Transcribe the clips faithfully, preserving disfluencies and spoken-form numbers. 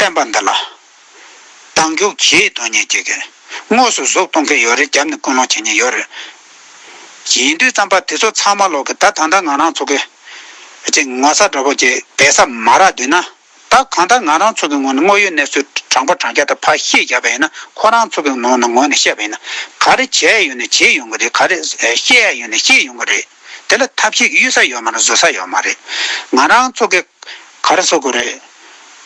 བསྟན་པ་འདི་ལ་དང་ཁུག་བྱེད་དོན་གཉེར་བྱེད་ཀྱི་དངོས་སུ་གཟུགས་གཏོང་མཁན་ཡོད་རེད། རྒྱབ་ནས་ཀུན་སློང་བྱེད་མཁན་ཡོད་རེད། ཡིན་དུས་ཙམ་པ་དེ་ཚོ་ཚང་མ་ལོག་གི་ད་ད་ལྟ་ང་རང་ཚོ་གི་ཅིག་ངོ་ཚ་འདྲ་པོ་ཅིག་བེ་ས་མ་རག་འདུག་ན། ད་གང་ལྟར་ང་རང་ཚོ་གི་ངོས་ནས་དངོས་ཡོད་གནས་ཚུལ་དྲང་པོ་དྲང་རྐྱང་དེ་ཕར་བཤད་བཞག་པ་ཡིན་ན། ཁོ་རང་ཚོ་གི་ནང་ནས་ངོས་ནས་བཤད་པ་ཡིན་ན། ག་རེ་བྱས་ཡོད་ན་བྱས་ཡོང་གི་རེད། ག་རེ་བཤད་ཡོད་ན་བཤད་ཡོང་གི་རེད། དེ་ལ་ཐབས་ཤེས་གཡུལ་ས་ཡོད་མ་རེད། བཟོད་ས་ཡོད་མ་རེད། ང་རང་ཚོ་གི་ག་རེ་ཟེར་དགོས་རེད།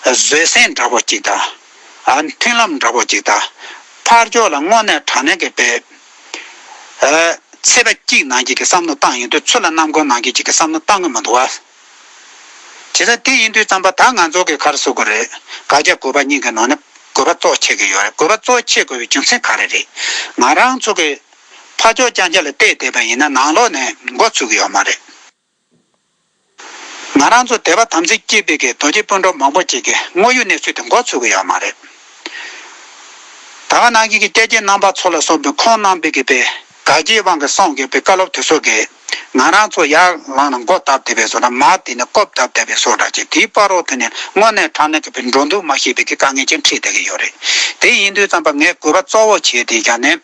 བཟོད་བསྲན་འདྲ་པོ་ཅིག་དང་། ཨ་མཐུན་ལམ་འདྲ་པོ་ཅིག་དང་། ཕར་ཕྱོགས་ལ་དངོས་གནས་དྲང་གནས་ཀྱི་དཔེ། ཨ་ཚེས་པ་གཅིག་ནང་བཞིན་གྱི་བསམ་བློ་བཏང་ཡོང་དུས། ཚུར་ལ་གནམ་སྒོ་ནང་བཞིན་གྱི་བསམ་བློ་བཏང་གི་མི་འདུག་བ། བྱས་ཙང་དེ་ཡིན་དུས་ཙམ་པ་ད་ང་ཚོ་གི་ག་རེ་ཟེར་དགོས་རེད། བཀའ་རྒྱ་བཀོད་པ་གཉིས་ཀྱི་ནང་ནས་དགོས་པ་གཙོ་ཆེ་གི་ཡོད་རེད། དགོས་པ་གཙོ་ཆེ་དགོས་པའི་རྒྱུ་མཚན་ག་རེ་རེད། ང་རང་ཚོ་གི་ཕར་ཕྱོགས་རྐྱང་རྐྱང་ལ་བལྟས་བསྡད་པ་ཡིན་ན་ནང་ལོགས་ནས་མགོ་ཚོས་གི་ཡོད་མ་རེད། ང་རང་ཚོ་དད་པ་དམ་ཚིག་སྐྱེས་པའི་གི་རྡོ་རྗེ་སྤུན་གྲོགས་མང་པོ་ཅིག་གིས་དངོས་ཡོད་གནས་ཚུལ་དེ་མགོ་ཚོས་གི་ཡོད་མ་རེད། ད་ག་ནང་བཞིན་གྱི་སྐྱེས་ཆེན་རྣམ་པ་ཚོ་ལ་སོགས་པའི་ཁོང་རྣམ་པའི་གི་དཔེ་དགག་བྱའི་དབང་གིས་གསུངས་ཡོད་པའི་བཀའ་སློབ་དེ་ཚོ་གིས་ང་རང་ཚོ་ཡར་ལངས་ནས་མགོ་བཏབ་བསྡད་པའི་བཟོ་འདྲ། མར་དེ་ནས་རྐུབ་བཏབ་བསྡད་པའི་བཟོ་འདྲ་ཅིག་དེའི་བར་རོ་དེ་ནས་དངོས་གནས་དྲང་གནས་ཀྱི་དཔེ་འགྲོ་འདུག་མ་ཤེས་པའི་གི་དཀའ་ངལ་ཅིག་འཕྲད་བསྡད་ཀྱི་ཡོད་རེད། དེ་ཡིན་དུས་ཙམ་པ་ངས་དགོས་པ་གཙོ་བོ་བྱས་ཏེ་བཞག་ནས།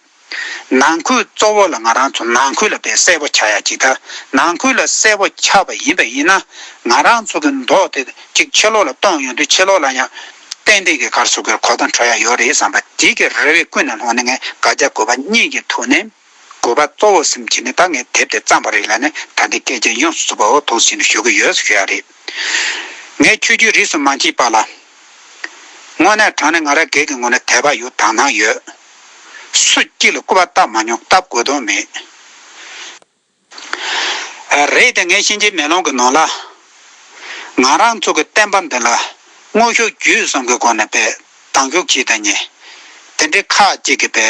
ནང་ཁུལ་གཙོ་བོ་ལ་ང་རང་ཚོ་ནང་ཁུལ་ལ་དཔེ་གསལ་པོ་ཆགས་ཡ་ཅིག་དང་། ནང་ཁུལ་ལ་གསལ་པོ་ཆགས་པ་ཡིན་པ་ཡིན་ན། ང་རང་ཚོ་གི་མདོག་དེ་ཅིག་ཕྱི་ལོགས་ལ་སྟོན་ཡོང་དུས། ཕྱི་ལོགས་ལ་ཡང་ཏན་ཏན་གྱི་ག་རེ་ཟེར་དགོས་རེད། གོ་བརྡ་འཕྲོད་ཡ་ཡོད་རེད་བསམ་པ་དེ་གི་རེ་བའི་ཀུན་ནས་ལྷུང་ནས། ངས་བཀའ་རྒྱ་བཀོད་པ་གཉིས་ཀྱི་ཐོག་ནས་དགོས་པ་གཙོ་བོ་ཟིན་བྱས་ནས་ད་ངས་དེབ་དེ་བརྩམས་པ་རེད་ལབ་ནས། ད་ལྟའི་སྐད་ཆ་ཡོངས་སུ་རྫོགས་པ་འོ་ཐུགས་ཟིན་ཞུ་གི་ཡོད་ཞུ་ཡ་རེད། ངས་ཆོས་བརྒྱུད་རིས་སུ་མ་མཆིས་པ་ལ། དངོས་གནས་དྲང་གནས་ང་རང་སྒེར་གྱི་ངོས་ནས་དད་པ་ཡོད། དག་སྣང་ཡོད། སུ་གཅིག་ལ་སྐུར་པ་བཏབ་མ་མྱོང་། བཏབ་དགོས་དོན་མེད། རེད་དེ། ངས་གཤིན་རྗེ་མེ་ལོང་གི་ནང་ལ། ང་རང་ཚོ་གི་བསྟན་པ་འདི་ལ་དངོས་ཤུགས་བརྒྱུད་གསུམ་གྱི་སྒོ་ནས་དཔེ་དང་ཤུགས་ཆེ་དང་ཉེ། དེ་འདྲའི་ཁག་ཅིག་གི་དཔེ་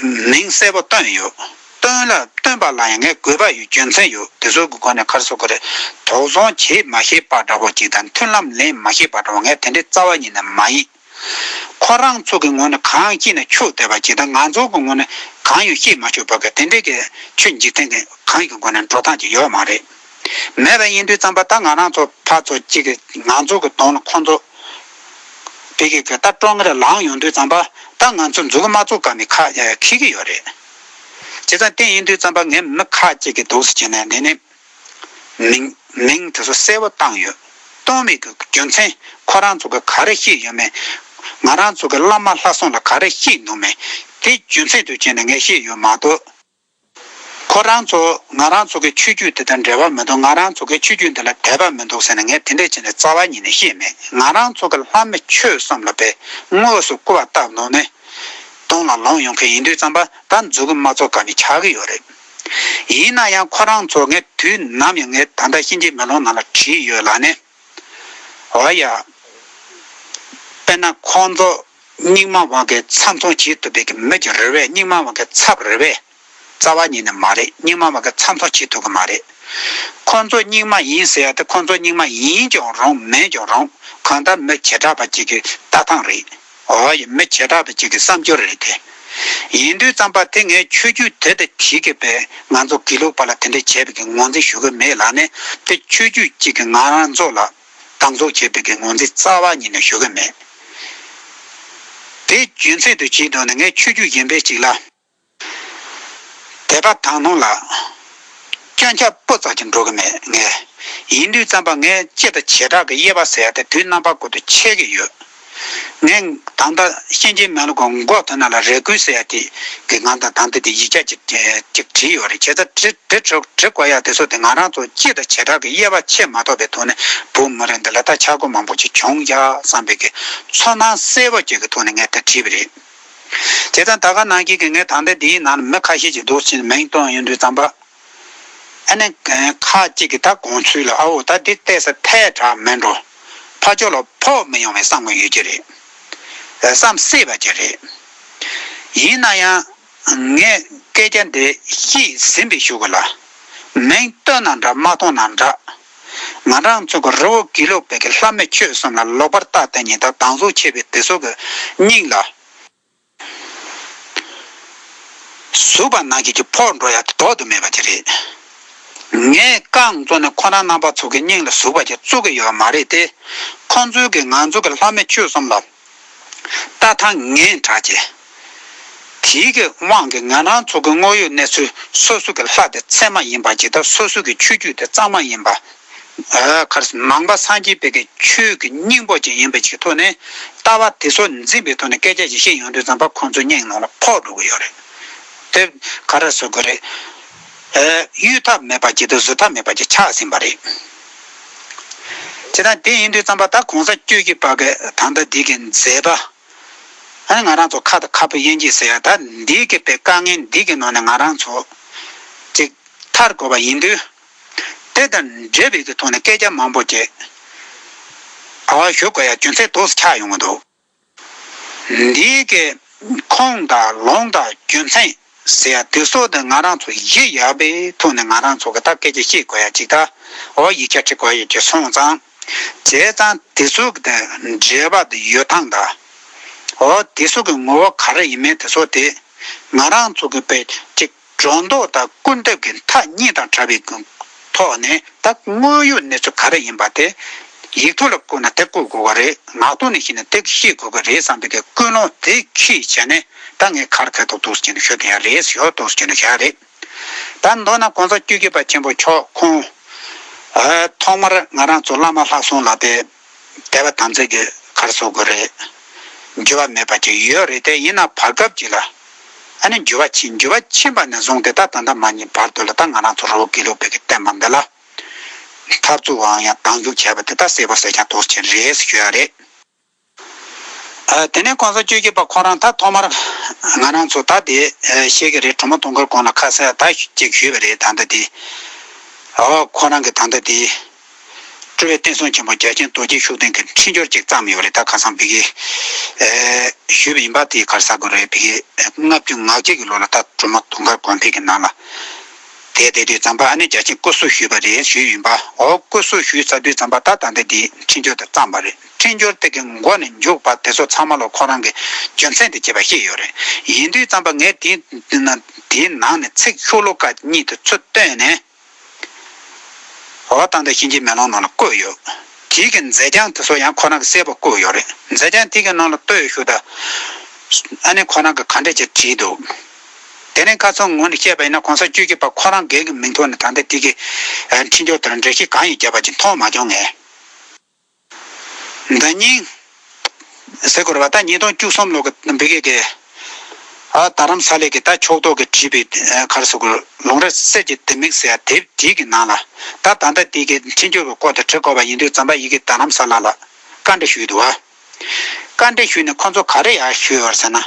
མིང་གསལ་པོ་བཏོན་ཡོད། བཏོན་ལ་བཏོན་པ་ལ་ཡང་ངས་དགོས་པ་ཡོད། རྒྱུ་མཚན་ཡོད། དེ་ཚོ་གི་སྒོ་ནས་ག་རེ་ཟེར་དགོས་རེད། དོགས་ཟོན་བྱེད་མ་ཤེས་པ་འདྲ་པོ་ཅིག་དང་། མཐུན་ལམ་ལེན་མ་ཤེས་པ་འདྲ་པོ། ངས་དེ་འདྲའི་རྩ་བ་ཉིད་ནས་མ་ཡིན། ཁོ་རང་ཚོ་གི་ངོས་ནས་གང་ཤེས་ན་ཆོག་བསྡད་པ་ཅིག་དང་། ང་ཚོ་གི་ངོས་ནས་གང་ཡང་ཤེས་མ་ཆོག་པ་གི་དེ་འདྲའི་གི་ཆོས་འཇིག་རྟེན་གི་གང་ཡིན་གི་སྒོ་ནས་འགྲོ་སྟངས་ཅིག་ཡོད་མ་རེད། མེད་པ་ཡིན་དུས་ཙམ་པ་ད་ང་རང་ཚོ་ཕར་ཚུར་གཅིག་གི་ང་ཚོ་གི་དོན་ལ་ཁོང་ཚོ་ཕ་གི་གི་ད་ཀྲོང་ངེར་ལངས་ཡོང་དུས་ཙམ་པ། ད་ང་ཚོ་མཛུབ་གུ་མ་བཙུགས་ག་མེད་ཁ་ཨེ་འཁྱེར་གི་ཡོད་རེད། བྱས་ཙང་དེ་ཡིན་དུས་ཙམ་པ་ངས་མི་ཁ་ཅིག་གི་འདུག་སེ་བྱས་ནས་འདི་ནི་མིང་མིང་དེ་ཚོ་གསལ་པོ་བཏང་ཡོད། གཏོང་མེད་གི་རྒྱུ་མཚན་ཁོ་རང་ཚོ་གི་ག་རེ་བཤད་ཡོད་མེད། ང་རང་ཚོ་གི་བླ་མ་ལྷ་སྲུང་ལ་ག་རེ་བཤད་འདུག་མེད། དེ་རྒྱུ་མཚན་དུ་བྱས་ནས་ངས་བཤད་ཡོད་མ་གཏོགས། ཁོ་རང་ཚོ་ང་རང་ཚོ་གི་ཆོས་བརྒྱུད་དེ་དང་འབྲེལ་བ་མི་འདུག་ང་རང་ཚོ་གི་ཆོས་བརྒྱུད་འདི་ལ་དད་པ་མི་འདུག་ཟེར་ནས་ངས་དེ་འདྲས་བྱས་ནས་རྩ་བ་ཉིད་ནས་བཤད་མེད། ང་རང་ཚོ་གི་ལྷ་མི་ཆོས་གསུམ་ལ་དཔེ་དངོས་སུ་སྐུར་བ་བཏབ་ནོ་ནས་དོན་ལ་ལོང་ཡོང་མཁན་ཡིན་དུས་ཙམ་པ། ད་མཛུབ་གུ་མ་བཙུགས་ག་མེད་ཆགས་ཀྱི་ཡོད་རེད། ཡིན་ན་ཡང་ཁོ་རང་ཚོ་ངས་དུས་ནམ་ཡང་། ངས་ད་ལྟ་གཤིན་རྗེ་མེ་ལོང་ནང་ལ་བྲིས་ཡོད་ལ་ནི། འོ་ཡ། དཔེར་ན་ཁོང་ཚོ་སྙིང་མ་དབང་གིས་ཚབ་མཚོན་བྱེད་ཐུབ་པའི་གི་མི་ཅིག་རེད་པས། སྙིང་མ་དབང་གི་ཚབ་རེད་པས། རྩ་བ་ཉིད་ནས་མ་རེད། སྙིང་མ་དབང་གིས་ཚབ་མཚོན་བྱེད་ཐུབ་ཀྱི་མ་རེད། ཁོང་ཚོ་སྙིང་མ་ཡིན་ཟེར་ཡ་དེ་ཁོང་ཚོ་སྙིང་མ་ཡིན་ཀྱང་རུང་མིན་ཀྱང་རུང་། གང་ལྟར་མི་བྱེ་བྲག་པ་ཅིག་གི་ལྟ་སྟངས་རེད། འོ་ཡ། མི་བྱེ་བྲག་པ་ཅིག་གི་བསམ་སྦྱོར་རེད་དེ། ཡིན་དུས་ཙམ་པ་དེ་ངས་ཆོས་བརྒྱུད་དེ་དང་དེ་གི་དཔེ་ང་ཚོ་དགེ་ལུགས་པ་ལ་དེ་འདྲས་བྱས་པའི་གི་ངོས་འཛིན་ཞུ་གི་མེད་ལ་ནི། དེ་ཆོས་བརྒྱུད་ཅིག་གི་ང་རང་ཚོ་ལ་སྡང་ཟུག་བྱེད་པའི་གི་ངོས་འཛིན་རྩ་བ་ཉིད་ནས་ཞུ་གི་མེད། དེ་རྒྱུ་མཚན་དུ་བྱས་དོན་ནི། ངས་ཆོས་བརྒྱུད་གཞན་པའི་ཅིག་ལ་དད་པ་དག་སྣང་ལ་སྐྱོན་ཆ་སྤུ་ཙམ་ཅིག་འགྲོ་གི་མེད་ངས། ཡིན་དུས་ཙམ་པ་ངས་སྤྱི་དང་བྱེ་བྲག་གི་དབྱེ་བ་ཟེར་ཡ་དེ་དུས་རྣམ་པ་ཀུན་ཏུ་ཕྱེ་གི་ཡོད། ངས་ད་ལྟ་གཤིན་རྗེ་མེ་ལོང་གི་མགོ་དེ་ནང་ལ་རེ་སྐུལ་ཟེར་ཡ་དེ་གི་ང་ད་ད་ལྟ་དེ་ཡིག་ཆ་ཅིག་ཅིག་བྲིས་ཡོད་རེད། བྱས་ཙང་དེ་དེ་བྲི་བྲི་དགོས་ཡ་དེ་ཚོ་དེ་ང་རང་ཚོ་སྤྱི་དང་བྱེ་བྲག་གི་དབྱེ་བ་ཕྱེ་མ་ཐུབ་པའི་ཐོག་ནས། བོད་མི་རིགས་འདི་ལ་ད་ཆག་སྒོ་མང་པོ་ཅིག་བྱུང་ཡ་བསམ་པའི་གི་ཚོར་སྣང་གསལ་པོ་ཅིག་གི་ཐོག་ནས་ངས་དེ་བྲིས་པ་རེད། བྱས་ཙང་ད་ག་ནང་བཞིན་གི་ངས་ད་ལྟ་འདིའི་ནང་ལ་མི་ཁ་ཤས་ཅིག་འདུག་ཕྱིན་མིང་བཏོན་ཡོང་དུས་ཙམ་པ། ཨ་ནི་ཁ་ཅིག་གིས་ད་དགོངས་ཚུལ་ལ། ཨའོ་ད་འདི་བལྟས་ས་ཐལ་དྲགས་མིན་འགྲོ། ཕར་ཕྱོགས་ལ་ཕོག་མི་ཡོང་བའི་བསམ་བློ་ཡོད་ཀྱི་རེད། བསམ་སྲིད་པ་ཅིག་རེད། ཡིན་ན་ཡང་ངས་སྐད་ཆ་འདི་བཤད་ཟིན་པའི་གཞུག་གུ་ལ། མིང་བཏོན་ན་འདྲ་མ་བཏོན་ན་འདྲ། ང་རང་ཚོ་གི་རི་བོ་དགེ་ལུགས་པའི་གི་ལྷ་མི་ཆོས་གསུམ་ལ་ལོག་པར་ལྟ་དེ་ཉིད་དང་སྡང་ཟུག་ཆེ་བའི་དེ་ཚོ་གི་སྙིང་ལ། ཟུག་པ་ནང་བཞིན་གྱི་ཕོག་འགྲོ་ཡ་དེ་ལྡོག་ཏུ་མེད་པ་ཅིག་རེད། ངས་རྐང་བཙུགས་ནས་ཁོ་རང་རྣམ་པ་ཚོ་གི་སྙིང་ལ་ཟུག་པ་ཅིག་བཙུགས་ཀྱི་ཡོད་མ་རེད་དེ། ཁོང་ཚོས་ཀྱིས་ང་ཚོ་གི་ལྷ་མི་ཆོས་གསུམ་ལ་ ལྟ་སྟངས་ངན་དྲགས་བྱས། དེའི་གི་དབང་གིས་ང་རང་ཚོ་གི་དངོས་ཡོད་གནས་ཚུལ་སོ་སོ་གི་ལྷ་དེ་ཚད་མ་ཡིན་པ་ཅིག་དང་སོ་སོ་གི་ཆོས་བརྒྱུད་དེ་གཙང་མ་ཡིན་པ། ཨ་ག་རེ་ཟེར་ནང་པ་སངས་རྒྱས་པའི་གི་ཆོས་ཀྱི་སྙིང་པོ་ཅིག་ཡིན་པའི་ཅིག་ཐོག་ནས་ལྟ་བ་དེ་ཚོ་འཛིན་པའི་ཐོག་ནས་སྐད་ཆ་ཞིག་བཤད་ཡོང་དུས་ཙམ་པ་ཁོང་ཚོའི་སྙིང་ནང་ལ་ཕོག་འགྲོ་གི་ཡོད་རེད། དེ་ག་རེ་ཟེར་དགོས་རེད། ཨ་གཡོལ་ཐབས་མེད་པ་ཅིག་དང་བཟོད་ཐབས་མེད་པ་ཅིག་ཆགས་ཟིན་པ་རེད། བྱས་ཙང་དེ་ཡིན་དུས་ཙམ་པ་ད་གོང་ས་བཅུ་བཞི་པ་གི་ད་ལྟ་འདི་གི་མཛད་པ། ཨ་ནི་ང་རང་ཚོ་ཁ་དང་ཁ་སྤུ་དབྱེ་འབྱེད་ཟེར་ཡ་ད་འདི་གི་པའི་དཀའ་ངལ་འདི་གི་ནང་ནས་ང་རང་ཚོ་ཅིག་ཐར་དགོས་པ་ཡིན་དུས། དེ་དང་འབྲེལ་བའི་གི་ཐོག་ནས་སྐད་ཆ་མང་པོ་ཅིག་ཨ་ཞུ་དགོས་ཡ་རྒྱུ་མཚན་འདུག་སེ་ཆགས་ཡོང་གི་འདུག་འདིའི་གི་ཁུངས་དང་ལུང་དང་རྒྱུ་མཚན་ཟེར་ཡ་དེ་ཚོ་དེ་ང་རང་ཚོ་གཞི་ཡག་པའི་ཐོག་ནས་ང་རང་ཚོ་གི་ད་སྐད་ཆ་བཤད་དགོས་ཡ་ཅིག་ད་འོ་ཡིག་ཆ་འབྲི་དགོས་ཡ་ཅིག་སོང་ཙང་། བྱས་ཙང་དེ་ཚོ་གི་དེ་འབྲེལ་བ་དེ་ཡོད་སྟངས་དང་། འོ་དེ་ཚོ་གི་ངོ་བོ་ག་རེ་ཡིན་མིན་དེ་ཚོ་དེ་ང་རང་ཚོ་གི་དཔེ་ཅིག་སྒྲོ་འདོགས་དང་སྐུར་འདེབས་ཀྱི་མཐའ་གཉིས་དང་བྲལ་བའི་ཐོག་ནས་ད་དངོས་ཡོད་གནས་ཚུལ་ག་རེ་ཡིན་པ་དེ་ཡིག་ཐོག་ལ་བཀོད་ན་དེ་བཀོད་དགོས་པ་རེད། ངག་ཐོག་ནས་བཤད་ན་དེ་བཤད་དགོས་པ་རེད་བསམ་པའི་གི་ཀུན་སློང་དེ་ཁྱེར་བྱས་ནས་ད་ངས་ག་རེ་ག་ཐོག་ཏུ་ཟེར་ནས་ཤོད་ཀྱི་ཡ་རེད། ཞོ་ཏོག་ཟེར་ནས་བཤད་རེད། ད་མདོར་ན་གོང་ས་བཅུ་བཞི་པ་ཆེན་པོ་མཆོག་ཁོང་ཐོག་མར་ང་རང་ཚོ་བླ་མ་ལྷ་སྲུང་ལ་དེ། དད་པ་དམ་ཚིག་གི་ག་རེ་ཟེར་དགོས་རེད། འགྱུར་བ་མེད་པ་ཅིག་ཡོད་རེད་དེ་ཡིན་ན་བར་སྐབས་ཅིག་ལ་ཨ་ནི་འགྱུར་བ་ཕྱིན་འགྱུར་བ་ཕྱིན་པ་ནས་བཟུང་སྟེ་ད་ད་ལྟ་མ་ཉིད་བར་དུ་ལ་ད་ང་རང་ཚོ་རི་བོ་དགེ་ལུགས་པའི་གི་བསྟན་པ་འདི་ལ་འཐབ་རྩོད་དབང་ཡང་གདེང་འཇོག་བྱས་པ་དེ་ད་གསལ་པོ་གསལ་རྐྱང་ཏོག་ཙམ་རེད་ཞུ་ཡ་རེད། ཨ་དེ་ནས་གོང་ས་བཅུ་བཞི་པ་ཁོ་རང་ད་ཐོག་མར་ང་རང་ཚོ་ད་དེ་ཤེས་ཀྱི་རེད། གྲོ་མོ་དུང་དཀར་དགོན་ལ་ཁ་གསལ་ད་ཅིག་ཞུས་པ་རེད། ད་ལྟ་དེ་ཨོ་ཁོ་རང་གི་ད་ལྟ་དེ། སྤྲུལ་པའི་བསྟན་སྲུང་ཆེན་པོ་རྒྱལ་ཆེན་རྡོ་རྗེ་ཤུགས་ལྡན་གྱི་འཕྲིན་སྦྱོར་ཅིག་བརྩམས་ཡོད་རེད། ད་ཁ་སང་བི་གི་ཨེ་ཞུས་པ་ཡིན་པ་དེ་ག་རེ་ཟེར་དགོས་རེད། བི་གི་ལྔ་བཅུ་ང་གཅིག་གི་ལོ་ལ་ད་གྲོ་མོ་དུང་དཀར་དགོན་པའི་གི་ནང་ལ་དེ་བསྡད་དུས་ཙམ་པ་ཨ་ནི་རྒྱལ་ཆེན་སྐུ་གཟུགས་ཞུས་པ་རེད་ཞུས་ཡིན་པ། འོ་སྐུ་གཟུགས་ཞུས་ཚར་དུས་ཙམ་པ་ད་ད་ལྟ་དེ་འཕྲིན་སྦྱོར་དེ་བརྩམས་པ་རེད། འཕྲིན་སྦྱོར་དེ་གི་མགོ་ནས་མཇུག་བར་དེ་ཚོ་ཚང་མ་ལ་ཁོ་རང་གི་རྒྱུ་མཚན་དེ་བྱས་པ་ཤེས་ཡོད་རེད། ཡིན་དུས་ཙམ་པ་ངས་དེ་དེ་ནང་དེའི་ནང་ནས་ཚིག་ཤོ་ལོ་ཀ་གཉིས་དེ་ཚུར་བཏོན་ནས། འོ་ད་ལྟ་གཤིན་རྗེའི་མེ་ལོང་ནང་ལ་བཀོད་ཡོད། དེའི་གི་མཛད་བྱང་དེ་ཚོ་ཡང་ཁོ་རང་གི་གསལ་པོ་བཀོད་ཡོད་རེད། མཛད་བྱང་དེ་གི་ནང་ལ་ལྟོས་ཞུ་ད། ཨ་ནི་ཁོ་རང་གི་ག་འདྲ་ཅིག་བྲིས་འདུག་དེ་ནས་ཁ་སང་ངོ་ནས་བཤད་པ་ཡིན་ན་གོང་ས་བཅུ་བཞི་པ་ཁོ་རང་སྒེར་གྱི་མིང་ཐོག་ནས་ད་ལྟ་དེ་གི་འཕྲིན་སྦྱོར་དེར་འགྲེལ་བཤད་གང་ཡང་བརྒྱབ་པ་ཅིག་མཐོང་མ་བྱུང་ངས། ཟླ་ཉིན་ཟེར་དགོས་རེད་བ། ད་ཉིས་སྟོང་བཅུ་གསུམ་ལོ་གི་འབི་གེ་གི་ཨ་རྡ་རམ་ས་ལའི་གི་ད་ཕྱོགས་གཏོགས་ཀྱི་བྲིས་པའི་ཨ་ག་རེ་ཟེར་དགོས། ལུང་རིགས་གསེར་གྱི་ལྡེ་མིག་ཟེར་ཡ་དེབ་དེའི་གི་ནང་ལ་ད་ད་ལྟ་དེ་གི་འཕྲིན་སྦྱོར་གྱི་སྐོར་དེ་བྲི་དགོས་པ་ཡིན་དུས་ཙམ་པ་ཡི་གེ་རྡ་རམ་ས་ལ་ལ་བཀའ་འདྲི་ཞུས་འདུག་བ། བཀའ་འདྲི་ཞུས་ནས་ཁོ་ཚོ་ག་རེ་ཡར་ཞུས་ཡོད་ཟེར་ན།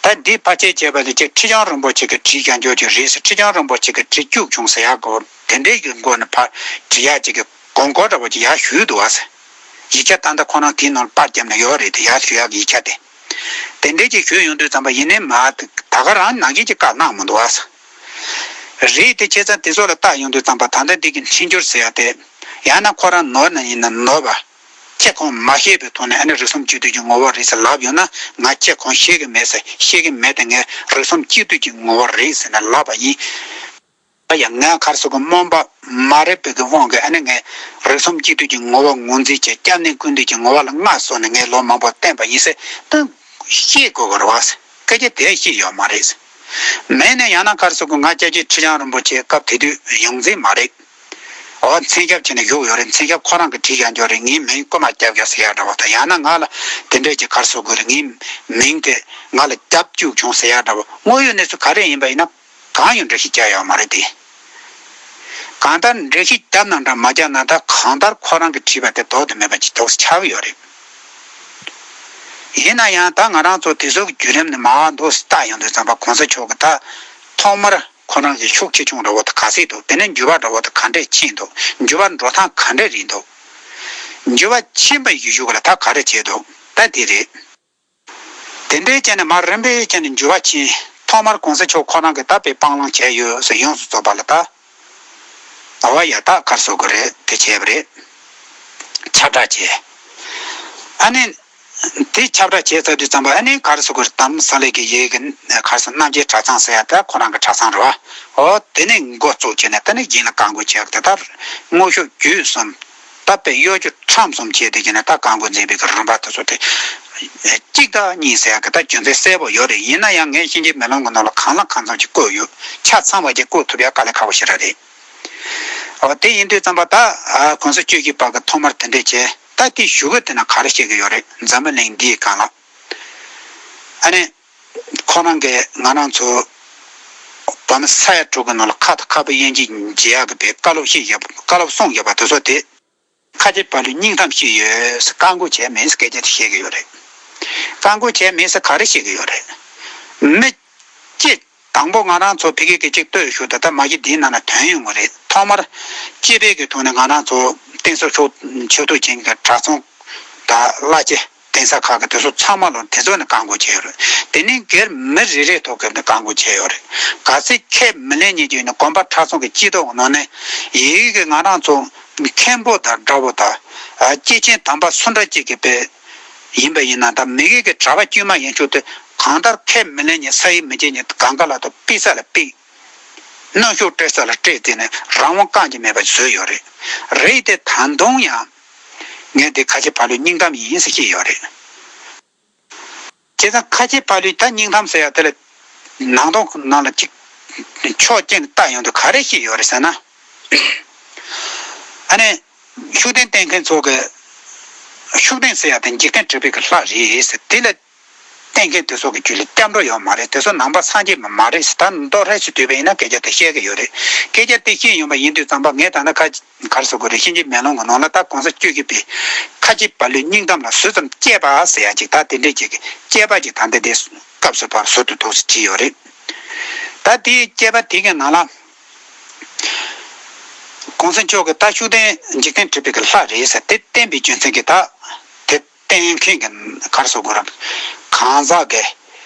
ད་འདི་ཕལ་ཆེར་བྱས་པ་ལ་ཅིག་ཁྲི་བྱང་རིན་པོ་ཆེ་གི་བྲིས་རྒྱག་འཇོག་ཅིག་རེད་ཟེར། ཁྲི་བྱང་རིན་པོ་ཆེ་གི་བྲིས་བཅུག་བྱུང་ཟེར་ཡག་གི་དེ་འདྲའི་གི་སྒོ་ནས་ཕར་བྲིས་ཡག་ཅིག་གི་དགོངས་སྐོར་འདྲ་བོ་ཅིག་ཡར་ཞུས་འདུག་བ་ཟེར། ཡིག་ཆ་ད་ལྟ་ཁོ་རང་དེའི་ནང་ལ་པར་བརྒྱབ་ནས་ཡོད་རེད་དེ། ཡར་ཞུ་ཡག་གི་ཡིག་ཆ་དེ། དེ་འདྲའི་ཅིག་ཞུས་ཡོང་དུས་ཙམ་པ་ཡིན་ནའི་མ་ད་ག་རང་ནང་བཞིན་ཅིག་བཀའ་གནང་མི་འདུག་བ་ཟེར། རེད་དེ་བྱས་ཙང་དེ་ཚོ་ལ་བལྟ་ཡོང་དུས་ཙམ་པ་ད་ལྟ་འདི་གི་འཕྲིན་སྦྱོར་ཟེར་ཡག་དེ་ཡང་ན་ཁོ་རང་ནོར་ན་ཡིན་ན་ནོར་བ། ཁྱེད་ཁོང་མ་ཤེས་པའི་ཐོག་ནས་ཨ་ནི་རིགས་གསུམ་གཅིག་བསྡུས་ཀྱི་ངོ་བོ་རེད་ཟེར་ལབ་ཡོད་ན། ང་ཁྱེད་ཁོང་ཤེས་ཀྱི་མེད་ཟེར། ཤེས་ཀྱི་མེད་དེ་ངས་རིགས་གསུམ་གཅིག་བསྡུས་ཀྱི་ངོ་བོ་རེད་ཟེར་ནས་ལབ་པ་ཡིན། ད་ཡང་ངས་ག་རེ་ཟེར་དགོས། སྨོན་པ་མ་རེད་པའི་གི་དབང་གིས་ཨ་ནི་ངས་རིགས་གསུམ་གཅིག་བསྡུས་ཀྱི་ངོ་བོ་ངོས་འཛིན་བྱས། སྐྱབས་གནས་ཀུན་འདུས་ཀྱི་ངོ་བོ་ལ་མངའ་གསོལ་ནས་ངས་ལོ་མང་པོ་བསྟེན་པ་ཡིན་ཟེར་ད་ཤེས་དགོས་ཀྱི་རེད་བ་ཟེར། སྐད་ཆ་དེ་ཤེས་ཡོད་མ་རེད་ཟེར། མེད་ན་ཡང་ན་ག་རེ་ཟེར་དགོས། ང་སྐྱབས་རྗེ་ཁྲི་བྱང་རིན་པོ་ཆེ་སྐབས་དེ་དུས་ཡོངས་འཛིན་མ་རེད། འོ་མཚན་ཞབས་བྱས་ནས་བཞུགས་ཡོད་རེད། མཚན་ཞབས་ཁོ་རང་གིས་བྲིས་ཡག་འཇོག་རེད། ངའི་མིང་རྐུ་མ་རྒྱབ་ཡག་ཟེར་ཡག་འདྲ་བོ་དང་། ཡང་ན་ང་ལ་དེ་འདྲས་ཀྱི་ག་རེ་ཟེར་དགོས་རེད། ངའི་མིང་དེ་ང་ལ་རྒྱབ་བཅུག་བྱུང་ཟེར་ཡག་འདྲ་བོ། དངོས་ཡོད་གནས་ཚུལ་ག་རེ་ཡིན་པ་ཡིན་ན་གང་ཡང་འགྲེལ་བཤད་རྒྱག་ཡོད་མ་རེད་དེ། གང་ལྟར་འགྲེལ་བཤད་རྒྱབ་ན་འདྲ་མ་རྒྱབ་ན་འདྲ། གང་ལྟར་ཁོ་རང་གིས་བྲིས་པ་དེ་ལྡོག་ཏུ་མེད་པ་ཅིག་འདུག་སེ་ཆགས་ཀྱི་ཡོད་རེད། ཡིན་ན་ཡང་ད་ང་རང་ཚོ་དེ་ཚོ་གི་བརྒྱུད་རིམ་ནས་མར་འདུག་སེ་བལྟ་ཡོང་དུས་ཙམ་པ་གོང་ས་མཆོག་གིས་ད་ཐོག་མར་ཁོ་རང་གི་ཤུགས་ཆེ་ཆུང་འདྲ་བོ་དེ་ག་ཚད་འདུག་དེ་ནས་འགྱུར་བ་འདྲ་བོ་དེ་ག་འདྲས་ཕྱིན་འདུག་འགྱུར་བ་འགྲོ་སྟངས་ག་འདྲས་རེད་འདུག་འགྱུར་བ་ཕྱིན་པ་ཡི་གཞུག་ལ་ད་ག་རེ་བྱས་འདུག་ད་དེ་རེད། དེ་འདྲའི་བྱས་ནས་མར་རིམ་པས་བྱས་ནས་འགྱུར་བ་ཕྱིན། ཐོག་མར་གོང་ས་མཆོག་ཁོ་རང་གིས་ད་དཔེ་སྤང་བླང་བྱས་ཡོད་ཟེར་ཡོངས་སུ་རྫོགས་པ་ལ་ད། ཨ་བ་ཡ་ད་ག་རེ་ཟེར་དགོས་རེད། དེ་བྱས་པ་རེད། ཁྱབ་བསྒྲགས་བྱས། ཨ་ནི། དེ་ཁྱབ་བསྒྲགས་བྱས་ཚར་དུས་ཙམ་པ་ཨ་ནི་ག་རེ་ཟེར་དགོས་རེད། རྡ་རམ་ས་ལའི་གི་ཡུལ་གྱི་ག་རེ་ཟེར། རྣམ་རྒྱལ་གྲྭ་ཚང་ཟེར་ཡ་ད་ཁོ་རང་གི་གྲྭ་ཚང་རེད་བ། འོ་དེ་ནས་འགོ་བཙུགས་བྱས་ནས་ད་ནི་གཞན་ལ་བཀའ་བསྒོ་བྱས་ཏེ་ད་དངོས་ཤུགས་བརྒྱུད་གསུམ་ད་དཔེ་གཡོ་སྒྱུ་ཁྲམ་གསུམ་བྱས་ཏེ་བྱས་ནས་ད་བཀའ་བསྒོ་མཛད་པའི་གི་རིམ་པ་དེ་ཚོ་དེ་ གཅིག་དང་གཉིས་ཟེར་ཡག་གི་ད་རྒྱུ་མཚན་གསལ་པོ་ཡོད་རེད། ཡིན་ན་ཡང་ངས་ཤེས་བྱའི་མེ་ལོང་གི་ནང་ལ་གང་ལ་གང་འཚམ་ཅིག་བཀོད་ཡོད། ཆ་ཚང་བ་ཅིག་བཀོད་ཐུབ་ཡག་དཀའ་ལས་ཁག་པོ་ཞེ་དྲག་རེད། འོ་དེ་ཡིན་དུས་ཙམ་པ་ད་གོང་ས་བཅུ་བཞི་པ་གི་ཐོག་མར་དེ་འདྲས་བྱས། ད་དེའི་གཞུག་གུ་དེ་ན་ག་རེ་བཤད་ཀྱི་ཡོད་རེད། འཛམ་བུ་གླིང་འདིའི་སྒང་ལ་ཨ་ནི། ཁོ་རང་གིས་ང་རང་ཚོ་བོད་མི་ས་ཡ་དྲུག་གི་ནང་ལ་ཁ་དང་ཁ་བུབ་དབྱེ་འབྱེད་བྱེད་ཡག་གི་བཀའ་སློབ་བཤད་ཡོད་པ། བཀའ་སློབ་གསུངས་ཡོད་པ་དེ་ཚོ་དེ། ཁ་ཆེ་བ་ལུའི་སྙིང་གཏམ་བཤད་ཡོད་ཟེར། བཀག་འགོག་བྱས་མེད་ཟེར་སྐད་ཆ་དེ་བཤད་ཀྱི་ཡོད་རེད། བཀག་འགོག་བྱས་མེད་ཟེར་ག་རེ་བཤད་ཀྱི་ཡོད་རེད། མི་སྐྱེ། དང་པོ་ང་རང་ཚོ་ཕ་གི་གི་གཅིག་ལྟོས་ཞུ་དང་། ད་མ་གཞི་འདིའི་ནང་ན་དོན་ཡོང་གི་རེད། ཐོག་མར་སྐྱེས་པའི་གི་ཐོག་ནས་ང་རང་ཚོ་བསྟེན་གསོལ་ཕྱོགས་ཕྱོགས་གཏོགས་ཅན་གྱི་གྲྭ་ཚང་དང་བླ་སྤྱི། གདན་ས་ཁག་གི་དེ་ཚོ་ཚང་མ་ལ་དེ་ཚོ་ནས་བཀག་འགོག་བྱས་ཡོད་རེད། དེ་ནས་སྒེར་མི་རེ་རེའི་ཐོག་གི་ནས་བཀག་འགོག་བྱས་ཡོད་རེད། གལ་སྲིད་ཁས་མི་ལེན་མཁན་ཅིག་ཡིན་ན་དགོན་པ་གྲྭ་ཚང་གི་སྤྱི་ཚོགས་ནང་ནས་ཡིག་གི་ང་རང་ཚོ་མཁན་པོ་དང་འདྲ་པོ་དང་སྐྱེས་ཆེན་དམ་པ་སུ་འདྲ་ཅིག་གི་དཔེ་ཡིན་པ་ཡིན་ན། ད་མི་གི་གི་གྲྭ་པ་དཀྱུས་མ་ཡིན་ཆོག་དེ་གང་ལྟར་ཁས་མི་ལེན་མཁན་ས་ཡིག་མི་འབྱེད་མཁན་གང་ག་ལ་ད་ཕུད་ས་ལ་ཕུད། མནར་གཅོད་སྤྲད་ས་ལ་སྤྲད། དེ་ནས་རང་དབང་བཀག་རྒྱུ་མེད་པ་བཟོས་ཡོད་རེད། རེད་དེ་ད་དུང་ཡང་ངས་འདི་ཁ་ཆེ་བ་ལུའི་སྙིང་གཏམ་ཡིན་ཟེར་བཤད་ཡོད་རེད། བྱས་ཙང་ཁ་ཆེ་བ་ལུའི་ད་སྙིང་གཏམ་ཟེར་ཡ་དེ་ལ་ནང་དོན་ནང་ལ་ཅིག་ཕྱོགས་གཅིག་ནས་ལྟ་ཡོང་དུས་ག་རེ་བཤད་ཡོད་རེད་ཟེར་ན། ཨ་ནི་ཤུགས་ལྡན་བསྟེན་མཁན་ཚོ་གི་ཤུགས་ལྡན་ཟེར་ཡ་དེ་འཇིག་རྟེན་དྲེགས་པའི་གི་ལྷ་རེད་ཟེར། དེ་ལ་བསྟེན་མཁན་དེ་ཚོ་གི་རྒྱུད་ལ་སྐྱབས་འགྲོ་ཡོད་མ་རེད། དེ་ཚོ་ནང་པ་སངས་རྒྱས་མ་མ་རེད་ཟེར། ད་མདོ་ཧྲལ་ཞིག་བསྡུས་པ་ཡིན་ན་སྐད་ཆ་དེ་བཤད་ཀྱི་ཡོད་རེད། སྐད་ཆ་དེ་བཤད་ཡོང་པ་ཡིན་དུས་ཙམ་པ་ངས་ད་ལྟ་ཁ་ག་རེ་ཟེར་དགོས་རེད། ཤེས་བྱའི་མེ་ལོང་གི་ནང་ལ་ད་གོང་ས་བཅུ་བཞི་པའི་ཁ་ཆེ་བ་ལུའི་སྙིང་གཏམ་ལ་ཟུར་ཙམ་དཔྱད་པ་ཟེར་ཡ་ཅིག་ད་དེ་འདྲས་ཅིག་གི་དཔྱད་པ་ཅིག་ད་ལྟ་དེ་སྐབས་སུ་བབ་ཟུར་དུ་འདུག་ཟེར་བྲིས་ཡོད་རེད། ད་དེའི་དཔྱད་པ་དེ་གི་ནང་ལ་གོང་ས་མཆོག་གི་ད་ཤུགས་ལྡན་འཇིག་རྟེན་དྲེགས་པའི་གི་ལྷ་རེད་ཟེར་དེ་བསྟན་པའི་རྒྱུ་མཚན་གྱིས་ད་དེ་བསྟེན་མཁན་གྱི་ག་རེ་ཟེར་དགོས་རེད། གང་ཟག་གི་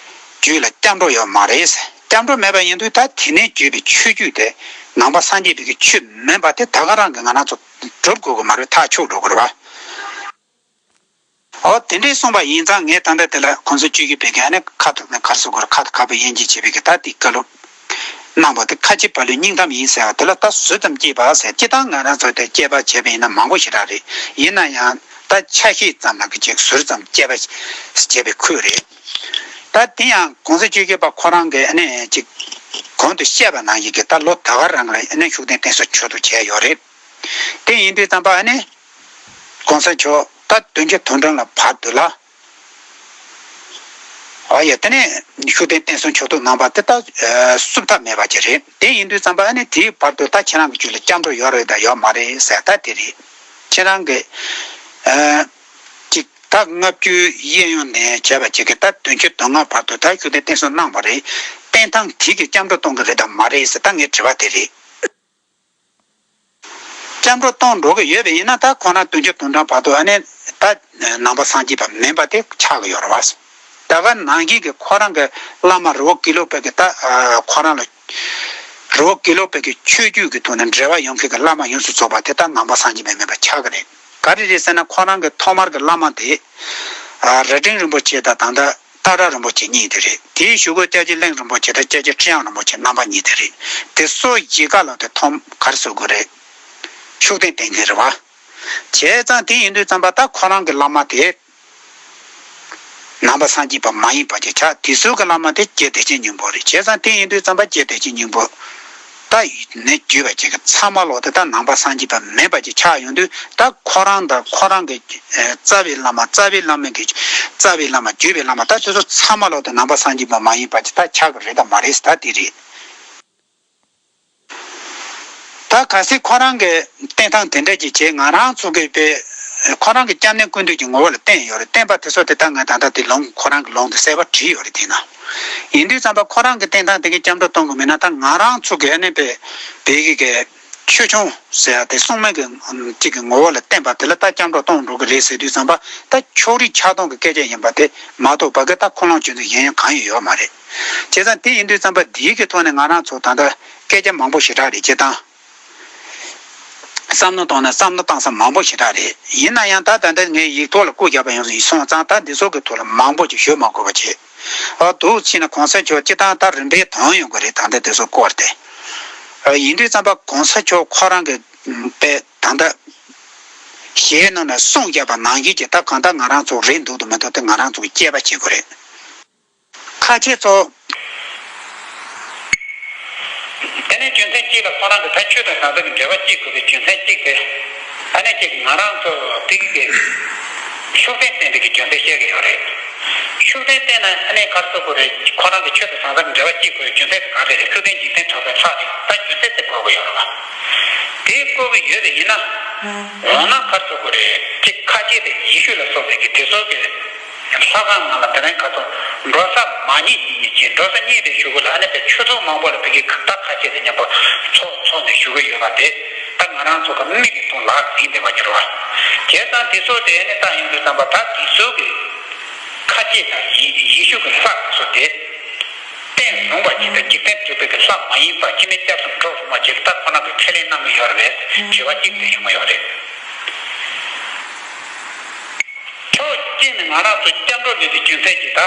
རྒྱུད་ལ་སྐྱབས་འགྲོ་ཡོད་མ་རེད། སྐྱབས་འགྲོ་མེད་པ་ཡིན་དུས་ད་དེ་ནས་བརྒྱུད་པའི་ཆོས་བརྒྱུད་དེ་ནང་པ་སངས་རྒྱས་པའི་གི་ཆོས་མིན་པ་དེ་ད་ག་རང་གི་ང་རང་ཚོ་སྒྲུབ་དགོས་གི་མ་རེད། ཐག་ཆོད་འགྲོ་གི་རེད་བ། འོ་དེ་འདྲས་གསུངས་པ་ཡིན་ཙང་ངས་ད་ལྟ་དེ་ལ་གོང་ས་བཅུ་བཞི་པའི་གི་ཨ་ནི་ཁ་ཐུག་ནས་ག་རེ་ཟེར་དགོས་རེད། ཁ་དང་ཁ་བུབ་དབྱེ་འབྱེད་བྱེད་པའི་གི་ད་དེ་བཀའ་སློབ་གནང་བ་དེ་ཁ་ཆེ་བ་ལུའི་སྙིང་གཏམ་ཡིན་ཟེར་བ་དེ་ལ་ད་ཟུར་ཙམ་དཔྱད་པ་ཟེར། སྤྱིར་བཏང་ང་རང་ཚོ་དེ་དཔྱད་པ་བྱས་པ་ཡིན་ན་མང་པོ་ཞེ་དྲག་རེད། ཡིན་ན་ཡང་ད་ཆ་ཤས་ཙམ་ལ་གི་ཅིག་ཟུར་ཙམ་དཔྱད་པ་བྱས་པའི་ཁུལ་རེད། ད་དེ་ཡང་གོང་ས་བཅུ་བཞི་པ་ཁོ་རང་གིས་ཨ་ནི་ཅིག་གོང་དུ་བཤད་པ་ནང་བཞིན་གི་ད་ལོ་ད་ག་རང་ལ་ཨ་ནི་ཤུགས་ལྡན་བསྟེན་གསོལ་མཆོག་ཏུ་བྱས་ཡོད་རེད། དེ་ཡིན་དུས་ཙམ་པ་ཨ་ནི་གོང་ས་མཆོག་ད་བདུན་ཅུ་དོན་གྲངས་ལ་བར་དུ་ལ། ཨ་ཡ། དེ་ནས་ཤུགས་ལྡན་བསྟེན་གསོལ་མཆོག་ཏུ་གནང་བ་དེ་ད་ཨ་བསུབ་ཐབས་མེད་པ་ཅིག་རེད། དེ་ཡིན་དུས་ཙམ་པ་ཨ་ནི་དེའི་བར་དུ་ད་ཁྱེད་རང་གི་རྒྱུད་ལ་སྐྱབས་འགྲོ་ཡོད་རེད་དང་ཡོད་མ་རེད་ཟེར་ད་དེ་རེད། ཁྱེད་རང་གི་ཨ་ཅིག་ད་ལྔ་བཅུའི་གཡས་གཡོན་ནས་བྱས་པ་ཅིག་གིས་ད་བདུན་ཅུ་དོན་ལྔ་བར་དུ་ད་ཤུགས་ལྡན་བསྟེན་གསོལ་གནང་བ་རེད། བསྟེན་སྟངས་དེ་གིས་སྐྱབས་འགྲོ་གཏོང་གི་རེད་དམ་མ་རེད་ཟེར་ད་ངའི་དྲི་བ་དེ་རེད། སྐྱབས་འགྲོ་གཏོང་འགྲོ་གི་ཡོད་པ་ཡིན་ན་ད་ཁོ་རང་བདུན་ཅུ་དོན་གྲངས་བར་དུ་ཨ་ནི་ད་ནང་པ་སངས་རྒྱས་པ་མིན་པ་དེ་ཆགས་ཀྱི་ཡོད་རེད་བ། ད་ག་ནང་བཞིན་གྱི་ཁོ་རང་གི་བླ་མ་རི་བོ་དགེ་ལུགས་པའི་གི་ད་ཁོ་རང་ལ་རི་བོ་དགེ་ལུགས་པའི་གི་ཆོས་བརྒྱུད་ཀྱི་ཐོག་ནས་འབྲེལ་བ་ཡོད་མཁན་གྱི་བླ་མ་ཡོངས་སུ་རྫོགས་པ་དེ་ད་ནང་པ་སངས་རྒྱས་པ་མིན་པ་ཆགས་ཀྱི་རེད། ག་རེ་རེད་ཟེར་ན་ཁོ་རང་གི་ཐོག་མར་གྱི་བླ་མ་དེ་རྭ་སྒྲེང་རིན་པོ་ཆེ་དང་ད་ལྟ་སྟག་བྲག་རིན་པོ་ཆེ་གཉིས་དེ་རེད། དེའི་གཞུག་གུ་སྐྱབས་རྗེ་གླིང་རིན་པོ་ཆེ་དང་སྐྱབས་རྗེ་ཁྲི་ཡང་རིན་པོ་ཆེ་རྣམ་པ་གཉིས་དེ་རེད། དེ་སོ་བཞི་ཀ་ལ་དེ་ཐོག་ག་རེ་ཟེར་དགོས་རེད། ཤུགས་ལྡན་བསྟེན་མཁན་རེད་བ། བྱས་ཙང་དེ་ཡིན་དུས་ཙམ་པ་ད་ཁོ་རང་གི་བླ་མ་དེ་ནང་པ་སངས་རྒྱས་པ་མ་ཡིན་པ་ཅིག་ཆགས། དེ་ཚོའི་གི་བླ་མ་དེ་རྗེ་བདེ་ཆེན་སྙིང་པོ་རེད། བྱས་ཙང་དེ་ཡིན་དུས་ཙམ་པ་རྗེ་བདེ་ཆེན་སྙིང་པོ་ད་ནི་བརྒྱུད་པ་ཅིག་གི་ཚང་མ་ལོག་དེ་ད་ནང་པ་སངས་རྒྱས་པ་མིན་པ་ཅིག་ཆགས་ཡོང་དུས་ད་ཁོ་རང་དང་ཁོ་རང་གི་རྩ་བའི་བླ་མ། རྩ་བའི་བླ་མ་གི་རྩ་བའི་བླ་མ། བརྒྱུད་པའི་བླ་མ། ད་དེ་ཚོ་ཚང་མ་ལོག་དེ་ནང་པ་སངས་རྒྱས་པ་མ་ཡིན་པ་ཅིག་ད་ཆགས་ཀྱི་རེད་དམ་མ་རེད་ཟེར་ད་དེ་རེད། ད་གལ་སྲིད་ཁོ་རང་གིས་བསྟེན་སྟངས་དེ་འདྲ་ཅིག་བྱས། ང་རང་ཚོ་གིས་དཔེ་ཁོ་རང་གི་སྐྱབས་གནས་ཀུན་འདུས་ཀྱི་ངོ་བོ་ལ་བསྟེན་ཡོད་རེད། བསྟེན་པ་དེ་ཚོ་དེ་ད་ངས་ད་ལྟ་དེ་ལུང་ཁོ་རང་གི་ལུང་དེ་གསལ་པོ་བྲིས་ཡོད་རེད། དེ་ན་ཡིན་དུས་ཙམ་པ་ཁོ་རང་གིས་བསྟེན་སྟངས་དེ་གིས་སྐྱབས་འགྲོ་གཏོང་གི་མེད་ན་ད་ང་རང་ཚོ་གིས་ཨ་ནི་དཔེ་བོད་ཀྱི་གི་ཆོས་སྐྱོང་ཟེར་ཡ་དེ་སྲུང་མའི་གི་ཅིག་གི་ངོ་བོ་ལ་བསྟེན་པ་དེ་ལ་ད་སྐྱབས་འགྲོ་གཏོང་འགྲོ་གི་རེད་ཟེར་དུས་ཙམ་པ་ད་ཕྱོགས་རིས་ཆགས་སྡང་གི་སྐད་ཆ་ཡིན་པ་དེ་མ་གཏོགས་བ་གི་ད་ཁུངས་ལུང་ཆོས་ཚུལ་གཞན་ཡང་གང་ཡང་ཡོད་མ་རེད། བྱས་ཙང་དེ་ཡིན་དུས་ཙམ་པ་འདིའི་གི་ཐོག་ནས་ང་རང་ཚོ་ད་ལྟ་སྐད་ཆ་མང་པོ་ཞེ་དྲག་རེད། བྱས་ཙང་བསམ་བློ་བཏང་ན་བསམ་བློ་བཏང་ས་མང་པོ་ཞེ་དྲག་རེད། ཡིན་ན་ཡང་ད་ད་ལྟ་ངས་ཡིག་ཐོག་ལ་བཀོད་བཞག་པ་ཡིན་སོང་ཙང་ད་འདི་ཚོ་གི་ཐོག་ལ་མང་པོ་ཅིག་ཞུ་མ་དགོས་པ་བྱས། ཨ་འདུག་ཕྱིན་ན་གོང་ས་མཆོག་སྤྱིར་བཏང་ད་རིམ་པས་དོན་ཡོང་གི་རེད། ད་ལྟ་འདི་ཚོ་སྐོར་ཏེ། ཨ་ཡིན་དུས་ཙམ་པ་གོང་ས་མཆོག་ཁོ་རང་གི་དཔེ་ད་ལྟ་ ཞེས་གནང་ནས་གསུངས་བརྒྱབ་པ་ནང་བཞིན་གྱི་ད་གང་ལྟར་ང་རང་ཚོ་རེད་འདུག་ཏུ་མི་འདུག་དེ་ང་རང་ཚོ་གིས་དཔྱད་པ་བྱེད་དགོས་རེད། ཁ་ཆེ་ཚོ། དེ་ནས་རྒྱུ་མཚན་གཅིག་ལ་ཁོ་རང་གི་ད་ཆོས་དང་ཟང་ཟིང་གི་འབྲེལ་བ་གཅིག་དགོས་པའི་རྒྱུ་མཚན་གཅིག་དེ། ཨ་ནེ་གཅིག་ང་རང་ཚོ་དེ་གི་ཤུགས་ལྡན་བསྟན་པའི་གི་རྒྱུ་མཚན་བཤད་གི་ཡོད་རེད། ཤུགས་ལྡན་བསྟན་ན་ཨ་ནེ་ག་རེ་ཟེར་དགོས་རེད། ཁོ་རང་གི་ཆོས་དང་ཟང་ཟིང་གི་འབྲེལ་བ་གཅིག་དགོས་པའི་རྒྱུ་མཚན་དེ་ག་རེ་རེད། ཤུགས་ལྡན་འཇིག་རྟེན་གྲགས་པའི་ལྷ་རེད། ད་རྒྱུ་མཚན་དེ་གོ་གི་ཡོད་རེད་བ། དེ་གོ་གི་ཡོད་པ་ཡིན་ན། འོ་ན་ག་རེ་ཟེར་དགོས་རེད། གཅིག་ཁ་ཆེ་དེ་ཡེ་ཤུ་ལ་སོགས་པའི་གི་དེ་ཚོ་གི་ལྷ་ཁང་ནང་ལ་དེ་རིང་ཁ་ཚོ་འགྲོ་ས་མ་རྙེད་ཅིག་ཡིན་ཅིག་འགྲོ་ས་རྙེད་པའི་གཞུག་གུ་ལ་ཨ་ནེ་པའི་ཆུ་ཚོད་མང་པོ་ལ་ཕ་གི་ད་ཁ་ཆེ་དེ་མཉམ་པོ་ཚོགས་ཚོགས་ནས་བཞུགས་གི་ཡོད་པ་དེ་ད་ང་རང་ཚོ་གི་མིག་གི་མཐོང་ལག་ཟིན་བསྡད་པ་གྱུར་བ། བྱས་ཙང་དེ་ཚོ་དེ་ཨ་ནེ་ད་ཡིན་དུས་ཙམ་པ་ད་དེ་ཚོ་གི་ཁ་ཆེ་དང་ཡེ་ཡེ་ཤུ་གི་ལྷ་དེ་ཚོ་དེ། བསྟན་བཟུང་བ་ཅིག་དང་འཇིག་རྟེན་སྒྲུབ་པའི་གི་ལྷ་མ་ཡིན་པ་ཕྱི་མའི་སྐྱབས་སུ་འགྲོ་རུང་བ་ཅིག་ད་ཁོ་རང་གི་ཁས་ལེན་གནང་གི་ཡོད་རེད་པས་དྲི་བ་གཅིག་དེ་ཡོང་གི་ཡོད་རེད། ཕྱོགས་གཅིག་ནས་ང་རང་ཚོ་སྐྱབས་འགྲོ་མེད་པའི་རྒྱུ་མཚན་གྱིས་ད་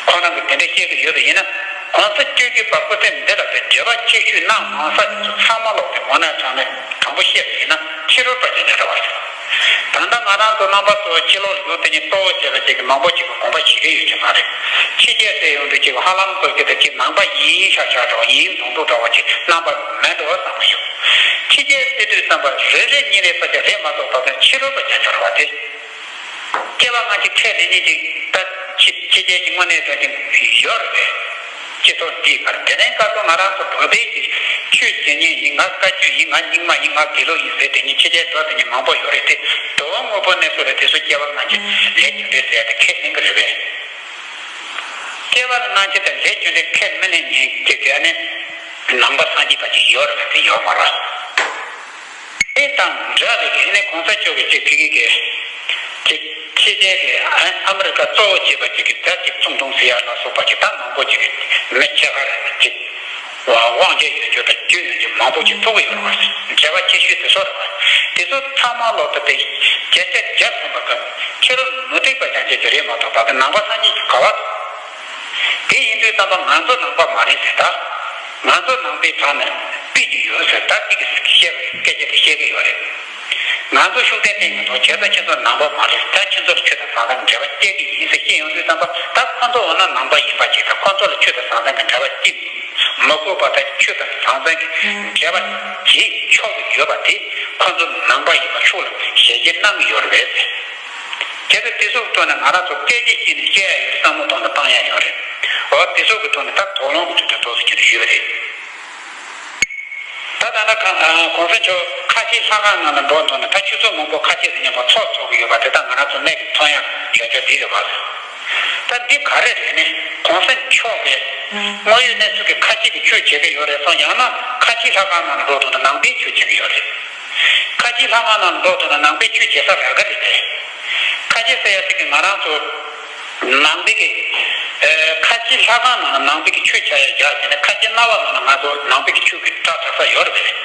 ཁོ་རང་གིས་དེ་འདྲ་བཤད་ཀྱི་ཡོད་པ་ཡིན་ན། གོང་ས་བཅུ་བཞི་པ་སྐུ་ཚེ་འདི་ལ་དེ་འབྲེལ་བ་ཆེ་ཤོས་གནང་མ་ས་ཚང་མ་ལོག་སྟེ་ངོ་ན་དྲང་ནས་དྲང་པོ་བཤད་པ་ཡིན་ན་ཕྱི་རོལ་པ་ཅན་ནས་རེད་བ། ད་ལྟ་ང་རང་ཚོ་རྣམ་པ་ཚོ་ཕྱི་ལོགས་ལ་ཡོད་དེ་ཉིད་གཙོ་བོ་བྱས་པ་ཅིག་གི་མང་པོ་ཅིག་གི་དགོངས་པ་བཞེས་ཀྱི་ཡོད་ཀྱི་མ་རེད། ཕྱི་རྒྱལ་ཟེར་ཡོང་དུས་ཅིག་ཧ་ལམ་ཚོ་ཁྱེད་ད་ཅིག་ནང་པ་ཡིན་ཤག་ཤག་འདྲ་བ་ཡིན་མདོག་མདོག་འདྲ་བ་ཅིག་རྣམ་པ་མེད་འགྲོ་བསམ་གྱི་ཡོད། ཕྱི་རྒྱལ་ཟེར་དུས་ཙམ་པ་རེ་རེ་གཉིས་རེ་ས་ཆ་རེད་མ་གཏོགས་ད་ལྟ་ཕྱི་རོལ་པ་རྒྱ་ཆོར་བ་དེ། སྐྱེ་བ་སྔ་ཕྱི་ཁས་ལེན་ནི་ཅིག་ད་ཕྱི་ཕྱི་རྒྱལ་གྱི་དངོས་གནས་དོན་ཅིག་ཡོད་རེད་པས། སྤྱི་ཚོགས་འདིའི་བར་དེ་ནས་སྐབས་སུ་ང་རང་ཚོ་བོད་པའི་གི་ཆོས་བྱེད་མཁན་ཡིན། ང་བཀའ་བརྒྱུད་ཡིན། ང་རྙིང་མ་ཡིན། ང་དགེ་ལུགས་ཡིན་ཟེར་དེ་ཉིད་ཕྱི་རྒྱལ་འགྲོ་དེ་ཉིད་མང་པོ་ཡོད་རེད་དེ། དོ་དངོས་པོ་གནས་ཚུལ་ལ་དེ་ཚོ་སྐྱེ་བ་སྔ་ཕྱི་ལས་རྒྱུ་འབྲས་ཟེར་ཏེ་ཁས་ལེན་གི་རེད་པས། སྐྱེ་བ་སྔ་ཕྱི་དང་ལས་རྒྱུ་འབྲས་ཁས་མི་ལེན་མཁན་གྱི་དེ་ནི་ནང་པ་སངས་རྒྱས་པ་ཅིག་ཡོད་རེད་པས་དེ་ཡོད་མ་རེད། དེ་དང་འདྲ་བའི་གི་ནི་གོང་ས་མཆོག་གི་ཅིག་ཕ་གི་གི་ཅིག་ཕྱི་རྒྱལ་གི་ཨ་ཨ་མི་རི་ཀ་གཙོ་བོ་བྱས་པ་ཅིག་གི་ད་ཅིག་ཙུང་ཐུང་ཟེར་ཡ་ལ་སོགས་པ་ཅིག་ད་མང་པོ་ཅིག་གི་མི་ཕྱེད་ཀ་རེ་ཅིག་དབང་ཆ་ཡོད་རྒྱུ་དང་རྒྱུ་ཡོད་རྒྱུ་མང་པོ་ཅིག་ཐུག་གི་ཡོད་རེད་བ། འབྲེལ་བ་ཆེ་ཤོས་དེ་ཚོ་རེད་བ། དེ་ཚོ་ཚང་མ་ལོག་ཏུ་དེ་བརྒྱ་ཆ་བརྒྱ་ཐམ་པ་གི་ཕྱི་རོལ་མུ་སྟེགས་པ་རྐྱང་རྐྱང་ཅིག་རེད་མ་གཏོགས་ད་ལྟ་ནང་པ་སངས་རྒྱས་ཀྱི་ག་བ་དང་། དེ་ཡིན་དུས་ཙམ་པ་ང་ཚོ་ནང་པ་མ་རེད་ཟེར་ད། ང་ཚོ་ནང་པའི་བར་ནས་སྤེལ་གྱི་ཡོད་ཟེར་ད་ཅིག་གིས་བཤད་པ་སྐད་ཆ་དེ་བཤད་ཀྱི་ཡོད་རེད། ང་ཚོ་ཤུགས་ལྡན་བསྟེན་གྱི་འདུག་བྱས་ཙང་ཁྱེད་ཚོ་ནང་པ་མ་རེད། ད་ཁྱེད་ཚོ་ལ་ཆོས་དང་ཟང་ཟིང་འབྲེལ་བ་སྐྱེལ་གྱི་ཡིན་ཟེར་བཤད་ཡོང་དུས་ཙམ་པ་ད་ཁོ་ཚོ་འོ་ན་ནང་པ་ཡིན་པ་ཅིག་དང་ཁོ་ཚོ་ལ་ཆོས་དང་ཟང་ཟིང་གི་འབྲེལ་བ་སྐྱེལ་མི་དགོས་པ་དང་ཆོས་དང་ཟང་ཟིང་གི་འབྲེལ་བ་བྱེད་ཆོག་གི་ཡོད་པ་དེ་ཁོ་ཚོ་ནང་པ་ཡིན་པ་ཤུགས་ལ་ཞལ་བརྗེད་གནང་གི་ཡོད་རེད་པས། བྱས་ཙང་དེ་ཚོ་གི་ཐོག་ནས་ང་རང་ཚོ་སྐད་ཆ་བཤད་ནས་བཤད་ཡ་ཡོད་རེད། བསམ་བློ་གཏོང་ན་བཏང་ཡ་ཡོད་རེད། འོ་དེ་ཚོ་གི་ཐོག་ནས་ད་དོགས་སློང་གི་དུས་དུ་ཏོག་ཙམ་ཅིག་ཞུས་པ་རེད། ད་ད་ལྟ་ག་ཨ་གོང་ས་མཆོག་ཁ་ཆེའི་ལྷ་ཁང་ནང་ལ་འགྲོ་འདུག་ན་ད་ཆུ་ཚོད་མང་པོ་ཁ་ཆེ་དང་མཉམ་པོ་ཚོགས་ཚོགས་ཀྱི་ཡོད་པ་དེ་ད་ང་རང་ཚོ་གནད་ཀྱི་མཐོང་ཡ་ཡོད་ཆ་འདི་རེད་བ། ད་འདི་ག་རེ་རེད་ནི་གོང་ས་མཆོག་གིས་དངོས་ཡོད་གནས་ཚུལ་གྱི་ཁ་ཆེ་གི་ཆོས་བྱེད་ཀྱི་ཡོད་རེད་སོང་ཡང་ན་ཁ་ཆེའི་ལྷ་ཁང་ནང་ལ་འགྲོ་འདུག་ན་ནང་པའི་ཆོས་བྱེད་ཀྱི་ཡོད་རེད། ཁ་ཆེའི་ལྷ་ཁང་ནང་ལ་འགྲོ་འདུག་ན་ནང་པའི་ཆོས་བྱེད་ས་རག་གི་རེད་དེ། ཁ་ཆེ་ཟེར་ཡ་ཟེར་གི་ང་རང་ཚོ་ནང་པའི་གི་ཨེ་ཁ་ཆེ་ལྷ་ཁང་ནང་ལ་ནང་པའི་གི་ཆོས་བྱ་ཡ་རྒྱག་བྱས་ནས་ཁ་ཆེ་སྣང་བ་ནང་ལ་ང་ཚོ་ནང་པའི་གི་ཆོས་གི་སྒྲ་གྲགས་ས་ཡོད་རེད་པས།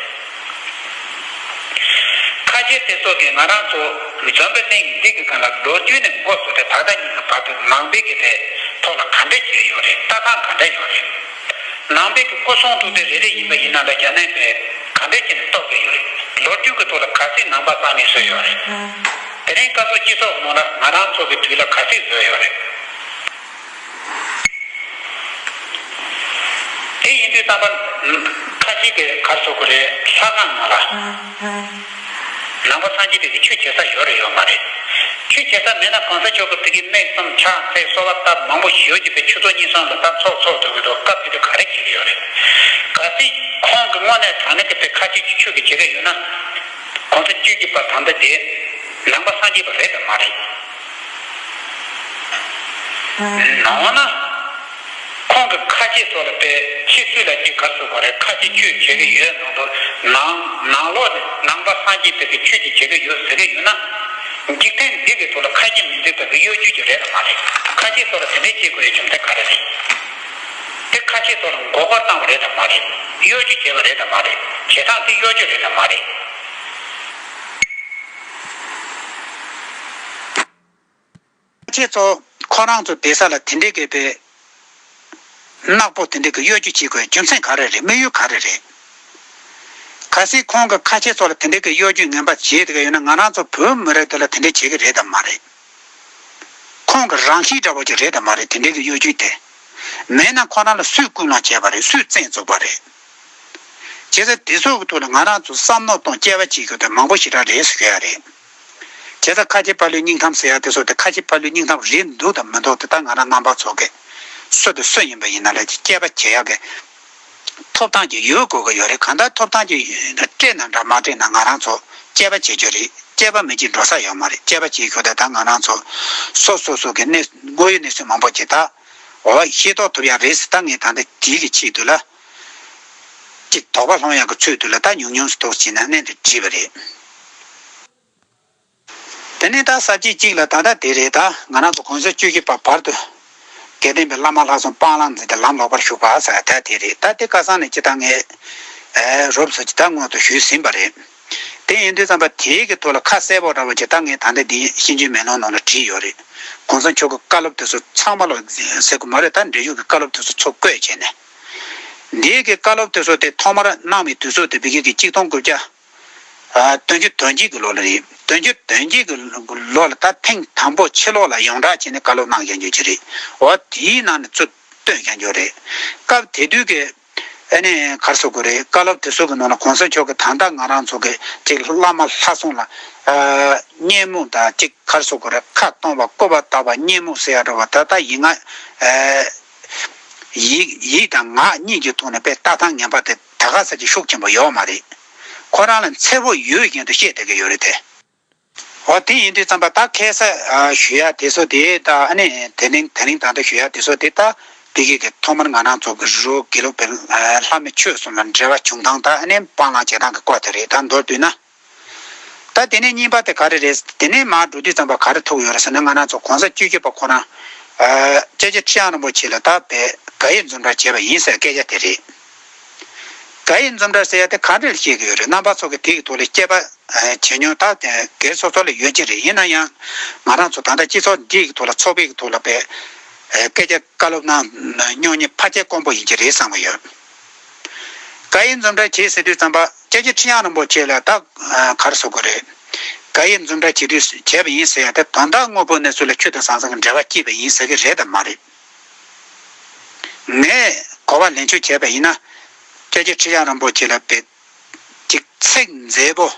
ཁ་ཆེ་དེ་ཚོ་གི་ང་རང་ཚོ་འཛམ་བུ་གླིང་འདི་གི་སྒང་ལ་ལོ་རྒྱུས་ནས་འགོ་བཙུགས་ཏེ་ད་ལྟ་ཉིད་ཀྱི་བར་དུ་ནང་པའི་གི་དེ་ཐོག་ལ་ག་འདྲ་བྱས་ཡོད་རེད། ལྟ་སྟངས་ག་འདྲ་ཡོད་རེད། ནང་པའི་གི་སྐུ་གསུང་ཐུགས་རྟེན་རེ་རེ་ཡིན་པ་ཡིན་ན་ལ་རྒྱ་ནག་པས་ག་འདྲ་བྱས་ནས་གཏོར་གི་ཡོད་རེད། ལོ་རྒྱུས་ཀྱི་ཐོག་ལ་ག་ཚོད་ནང་པ་རྩ་མེད་བཟོས་ཡོད་རེད། དེ་རིང་སྐབས་སུ་སྤྱི་ཚོགས་ནང་ལ་ང་རང་ཚོ་གི་དུས་ལ་ག་ཚོད་བཟོས་ཡོད་རེད། དེ་ཡིན་དུས་ཙམ་པ་ཁ་ཅིག་གིས་ག་རེ་ཟེར་དགོས་རེད། ལྷ་ཁང་ནང་ལ་ནང་པ་སངས་རྒྱས་པའི་གི་ཆོས་བྱེད་ས་ཡོད་རེད་ཡོད་མ་རེད། ཆོས་བྱེད་ས་མེད་ན་གོང་ས་མཆོག་གི་དེ་གི་མིག་བཙུམ་ཕྱག་འཚལ་གསོལ་བ་བཏབ་མང་པོ་ཞེ་པོ་ཅིག་པའི་ཆུ་ཚོད་གཉིས་གསུམ་ལ་ད་ཚོགས་ཚོགས་འདུག་གི་འདུག་སྐབས་དེ་དུས་ག་རེ་བྱེད་ཀྱི་ཡོད་རེད། གལ་སྲིད་ཁོང་གི་དངོས་གནས་དྲང་གནས་ཀྱི་དཔེ་ཁ་ཆེ་ཆོས་ཀྱི་བྱེད་ཀྱི་ཡོད་ན། གོང་ས་བཅུ་གཅིག་པ་ད་ལྟ་དེ་ནང་པ་སངས་རྒྱས་པ་རེད་དམ་མ་རེད། ནང་ན། ཁོང་གི་ཁ་ཆེ་ཚོ་ལ་དཔེ་ཕྱི་ཚུལ་ལ་ཅིག་ག་རེ་ཟེར་དགོས་རེད། ཁ་ཆེ་ཆོས་བྱེད་ཀྱི་ཡོད་ནང་དུ་ནང་ནང་ལོགས་ནས་ནང་པ་སངས་རྒྱས་པའི་གི་ཆོས་ཅིག་བྱེད་ཀྱི་ཡོད་ཟེར་གྱི་ཡོད་ན། འཇིག་རྟེན་འདི་གི་ཐོག་ལ་ཁ་ཆེ་མི་འཛིན་པའི་གི་གཡོ་སྒྱུ་ཅིག་རེད་དམ་མ་རེད། ཁ་ཆེ་ཚོ་ལ་དེ་འདྲའི་བྱེད་དགོས་ཡའི་རྒྱུ་མཚན་ག་རེ་རེད། དེ་ཁ་ཆེ་ཚོ་ལ་མགོ་སྐོར་བཏང་བ་རེད་དམ་མ་རེད། གཡོ་སྒྱུ་བྱས་པ་རེད་དམ་མ་རེད། བྱེད་སྟངས་དེ་གཡོ་སྒྱུ་རེད་དམ་མ་རེད། ཁྱེད་ཚོ་ཁོ་རང་ཚོ་བསྡད་ས་ལ་དེ་འདྲའི་གི་དཔེ་ནག་པོ་དེ་འདྲའི་གི་གཡོ་སྒྱུ་བྱེད་དགོས་རྒྱུ་མཚན་ག་རེ་རེད། དམིགས་ཡུལ་ག་རེ་རེད། གལ་སྲིད་ཁོང་གི་ཁ་ཆེ་ཚོ་ལ་དེ་འདྲའི་གི་གཡོ་ཇུས་ངན་པ་བྱས་དེ་ག་ཡོད་ན། ང་རང་ཚོ་བོད་མི་རིགས་དེ་ལ་དེ་འདྲའི་བྱེད་གི་རེད་དམ་མ་རེད། ཁོང་གི་རང་གཤིས་འདྲ་བོ་ཅིག་རེད་དམ་མ་རེད། དེ་འདྲའི་གི་གཡོ་ཇུས་དེ། མེད་ན་ཁོ་རང་ལ་སུས་སྐུལ་སློང་བྱས་པ་རེད། སུས་བཙན་བཙུགས་པ་རེད། བྱས་ཙང་དེ་ཚོ་གི་ཐོག་ལ་ང་རང་ཚོ་བསམ་བློ་གཏོང་། དཔྱད་པ་བྱེད་རྒྱུ་དེ་མང་པོ་ཞེ་དྲག་རེད་ཟེར་གྱི་ཡོད་རེད། བྱས་ཙང་ཁ་ཆེ་ཕ་ལོའི་སྙིང་གཏམ་ཟེར་ཡ་དེ་ཚོ་དེ་ཁ་ཆེ་ཕ་ལོའི་སྙིང་གཏམ་རེད་འདུག་དང་མི་འདུག་དེ་ད་ང་རང་རྣམ་པ་ཚོ་གི་སུ་དང་སུ་ཡིན་པ་ཡིན་ན་ལས་དཔྱད་པ་བྱེད་ཡག་གི་ཐོབ་ཐང་ཅིག་ཡོད་དགོས་ཀྱི་ཡོད་རེད། གང་ལྟར་ཐོབ་ཐང་ཅིག་སྤྲད་ན་འདྲ་མ་སྤྲད་ན་ང་རང་ཚོ་དཔྱད་པ་བྱེད་རྒྱུ་རེད། དཔྱད་པ་མེད་ཅིག་འགྲོ་ས་ཡོད་མ་རེད། དཔྱད་པ་བྱེད་རྒྱུ་དེ་ད་ང་རང་ཚོ་སོ་སོ་སོ་གི་གནས་དངོས་ཡོད་གནས་ཚུལ་མང་པོ་ཅིག་ད་འོ་ཤེས་རྟོགས་ཐུབ་ཡག་རེད་ཟེར། ད་ངས་ད་ལྟ་དེའི་གི་ཆེད་དུ་ལ་ཅིག་དོགས་པ་སློང་ཡག་གི་ཚུལ་དུ་ལ་ད་ཉུང་ཉུང་ཟིག་ཏོག་ཙམ་བྱས་ན་གནད་འདི་བྲིས་པ་རེད། དེ་ནས་ད་ས་བཅད་གཅིག་ལ་ད་ལྟ་དེ་རེད། ད་ང་རང་ཚོ་གོང་ས་བཅུ་བཞི་པ་བར་དུ་དགེ་ལྡན་པའི་བླ་མ་ལྷ་སྲུང་སྤང་བླང་མཛད་དེ་ལམ་ལོག་པར་ཞུགས་པ་ཟེར་ཡ་ད་དེ་རེད། ད་དེ་ཁ་སང་ནས་ཅི་ད་ངས་ཨེ་རོབ་ཙམ་ཅིག་ད་སྔོན་དུ་ཞུས་ཟིན་པ་རེད། དེ་ཡིན་དུས་ཙམ་པ་དེའི་གི་ཐོག་ལ་ཁ་གསལ་པོ་འདྲ་བོ་ཅིག་ད་ངས་ད་ལྟ་འདི་ཤེས་འཇོན་མེ་ལོང་ནང་ལ་བྲིས་ཡོད་རེད། གོང་ས་མཆོག་གི་བཀའ་སློབ་དེ་ཚོ་ཚང་མ་ལ་ཟེར་དགོས་མ་རེད། ད་འབྲེལ་ཡོད་ཀྱི་བཀའ་སློབ་དེ་ཚོ་ཚུར་བཀོད་བྱས་ནས། འདིའི་གི་བཀའ་སློབ་དེ་ཚོ་དེ་ཐོག་མར་གནང་བའི་དུས་ཚོད་དེ་ཕ་གི་གི་གཅིག་སྟོང་དགུ་བརྒྱ། ཨ། བདུན་ཅུ་དོན་གཅིག་གི་ལོ་ལ་རེད། བདུན་ཅུ་དོན་གཅིག་གི་ལོ་ལ་ད་ཐེངས་དང་པོ་ཕྱི་ལོགས་ལ་ཡོངས་གྲགས་བྱས་ནས་བཀའ་སློབ་གནང་བཞག་རྒྱུ་ཅིག་རེད། འོ་དེའི་ནང་ནས་ཚུར་བཏོན་བཞག་རྒྱུ་རེད། སྐབས་དེ་དུས་ཀྱི་ཨ་ནི་ག་རེ་ཟེར་དགོས་རེད། བཀའ་སློབ་དེ་ཚོ་གི་ནང་ལ་གོང་ས་མཆོག་གི་ད་ལྟ་ང་རང་ཚོ་གི་ཅིག་བླ་མ་ལྷ་སྲུང་ལ་ཨ་བརྙས་མུག་དང་ཅིག་ག་རེ་ཟེར་དགོས་རེད། ཁ་སྟོང་པ་སྐུར་པ་བཏབ་པ་བརྙས་མུག་ཟེར་ཡ་འདྲ་བ་ད་ལྟ་ཡིན་ང་ཨ། ཡིད་ཡིད་དང་ངག་གཉིས་ཀྱི་ཐོག་ནས་དཔེ་ལྟ་སྟངས་ངན་པ་དེ་ད་ག་ས་ཅིག་ཤུགས་ཆེན་པོ་ཡོད་མ་རེད། ཁོ་རང་ལ་འཚེར་པོ་ཡོད་བཞིན་དུ་བཤད་བསྡད་ཀྱི་ཡོད་རེད་དེ། འོ་དེ་ཡིན་དུས་ཙམ་པ་ད་ཁ་སང་ཨ་ཞུ་ཡ་དེ་ཚོ་དེ་ད་ཨ་ནི་དེ་རིང་དེ་རིང་ད་ལྟ་ཞུ་ཡ་དེ་ཚོ་དེ་ད་དེ་གི་གི་ཐོག་མར་ང་རང་ཚོ་གི་རི་བོ་དགེ་ལུགས་པའི་ཨ་ལྷ་མི་ཆོས་གསུམ་ལ་འབྲེལ་བ་བྱུང་སྟངས་ད་ཨ་ནི་སྤང་བླང་བྱེད་སྟངས་ཀྱི་སྐོར་དེ་རེད། ད་མདོར་བསྡུས་ན། ད་དེ་ནས་གཉིས་པ་དེ་ག་རེ་རེད། དེ་ནས་མར་འགྲོ་དུས་ཙམ་པ་ག་རེ་ཐུག་ཡོད་རེད་ཟེར་ན། ང་རང་ཚོ་གོང་ས་བཅུ་བཞི་པ་ཁོ་རང་ཨ་སྐྱབས་རྗེ་ཁྲི་བྱང་རིན་པོ་ཆེ་ལ་ད་དཔེ་དགའ་ཡིས་འཛུམ་འདྲ་བྱས་པ་ཡིན་ཟེར་སྐད་ཆ་དེ་རེད། དགའ་ཡིས་འཛུམ་འདྲ་ཟེར་ཡ་དེ་ག་འདྲ་བཤད་ཀྱི་ཡོད་རེད། རྣམ་པ་ཚོ་གི་དེ་གི་ཐོག་ལ་དཔྱད་པ་ཨ་བྱེད་མྱོང་ད་དེ་སྒེར་སོ་སོ་ལ་ཡོད་ཀྱི་རེད། ཡིན་ན་ཡང་ང་རང་ཚོ་ད་ལྟ་སྤྱི་ཚོགས་འདི་གི་ཐོག་ལ་ཚོགས་པའི་གི་ཐོག་ལ་དཔེ་ཨ་སྐད་ཆ་བཀའ་སློབ་གནང་མྱོང་མཁན་ཕལ་ཆེར་དཀོན་པོ་ཡིན་གྱི་རེད་བསམ་གྱི་ཡོད། དགའ་ཡིས་འཛུམ་འདྲ་བྱས་ཟེར་དུས་ཙམ་པ་སྐྱབས་རྗེ་ཁྲི་བྱང་རིན་པོ་ཆེ་ལ་ད་ག་རེ་ཟེར་དགོས་རེད། དགའ་ཡིས་འཛུམ་འདྲ་བྱེད་དུས་བྱས་པ་ཡིན་ཟེར་ཡ་དེ་དོན་དག་དངོས་པོ་གནས་ཚུལ་ལ་ཆོས་དང་ཟང་ཟིང་གི་འབྲེལ་བ་སྐྱེས་པ་ཡིན་ཟེར་གི་རེད་དམ་མ་རེད། ངས་གོ་བ་ལེན་ཆོག་བྱས་པ་ཡིན་ན། སྐྱབས་རྗེ་ཁྲི་བྱང་རིན་པོ་ཆེ་ལ་དཔེ་ཅིག་ཚིག་མཛེས་པོ།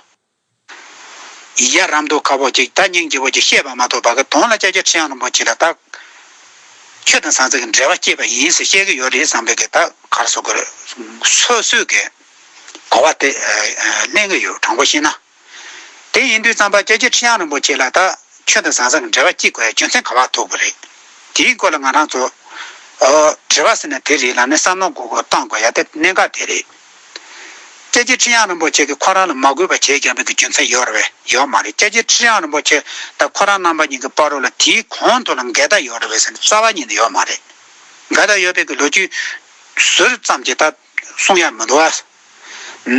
ཡ་རབས་འདུག་ཁ་པོ་ཅིག་ད་སྙིང་རྗེ་པོ་ཅིག་བཤད་པ་མ་གཏོགས་བར་གི་དོན་ལ་སྐྱབས་རྗེ་ཁྲི་བྱང་རིན་པོ་ཆེ་ལ་ད་ཆོས་དང་ཟང་ཟིང་གི་འབྲེལ་བ་སྐྱེས་པ་ཡིན་ཟེར་བཤད་ཀྱི་ཡོད་རེད་བསམ་པའི་གི་ད་ག་རེ་ཟེར་དགོས་རེད། སོ་སོའི་གི་གོ་བ་དེ་ལེན་གི་ཡོད། དྲང་པོ་བཤད་ན། དེ་ཡིན་དུས་ཙམ་པ་སྐྱབས་རྗེ་ཁྲི་བྱང་རིན་པོ་ཆེ་ལ་ད་ཆོས་དང་ཟང་ཟིང་གི་འབྲེལ་བ་སྐྱེ་དགོས་ཡ་རྒྱུ་མཚན་ག་པར་ཐུག་གི་རེད། དེའི་སྐོར་ལ་ང་རང་ཚོ་ཨོ་དྲི་བ་ཟེར་ན་དེ་རེད་ལབ་ནས་བསམ་བློ་འགོག་འགོག་བཏང་དགོས་ཡ་དེ་གནད་འགག་དེ་རེད། སྐྱབས་རྗེ་ཁྲི་བྱང་རིན་པོ་ཆེ་གིས་ཁོ་རང་ལ་མ་གུས་པ་བྱས་བཞག་པའི་གི་རྒྱུ་མཚན་ཡོད་རེད་པས། ཡོད་མ་རེད། སྐྱབས་རྗེ་ཁྲི་བྱང་རིན་པོ་ཆེ་དང་ཁོ་རང་རྣམ་པ་གཉིས་ཀྱི་བར་དུ་ལ་དེའི་གོང་དུ་ལ་འགལ་ཟླ་ཡོད་རེད་པས་ཟེར་ན་རྩ་བ་ཉིད་ནས་ཡོད་མ་རེད། འགལ་ཟླ་ཡོད་པའི་གི་ལོ་རྒྱུས་ཟུར་ཙམ་གྱིས་ད་གསུང་ཡ་མི་འདུག་ཨ།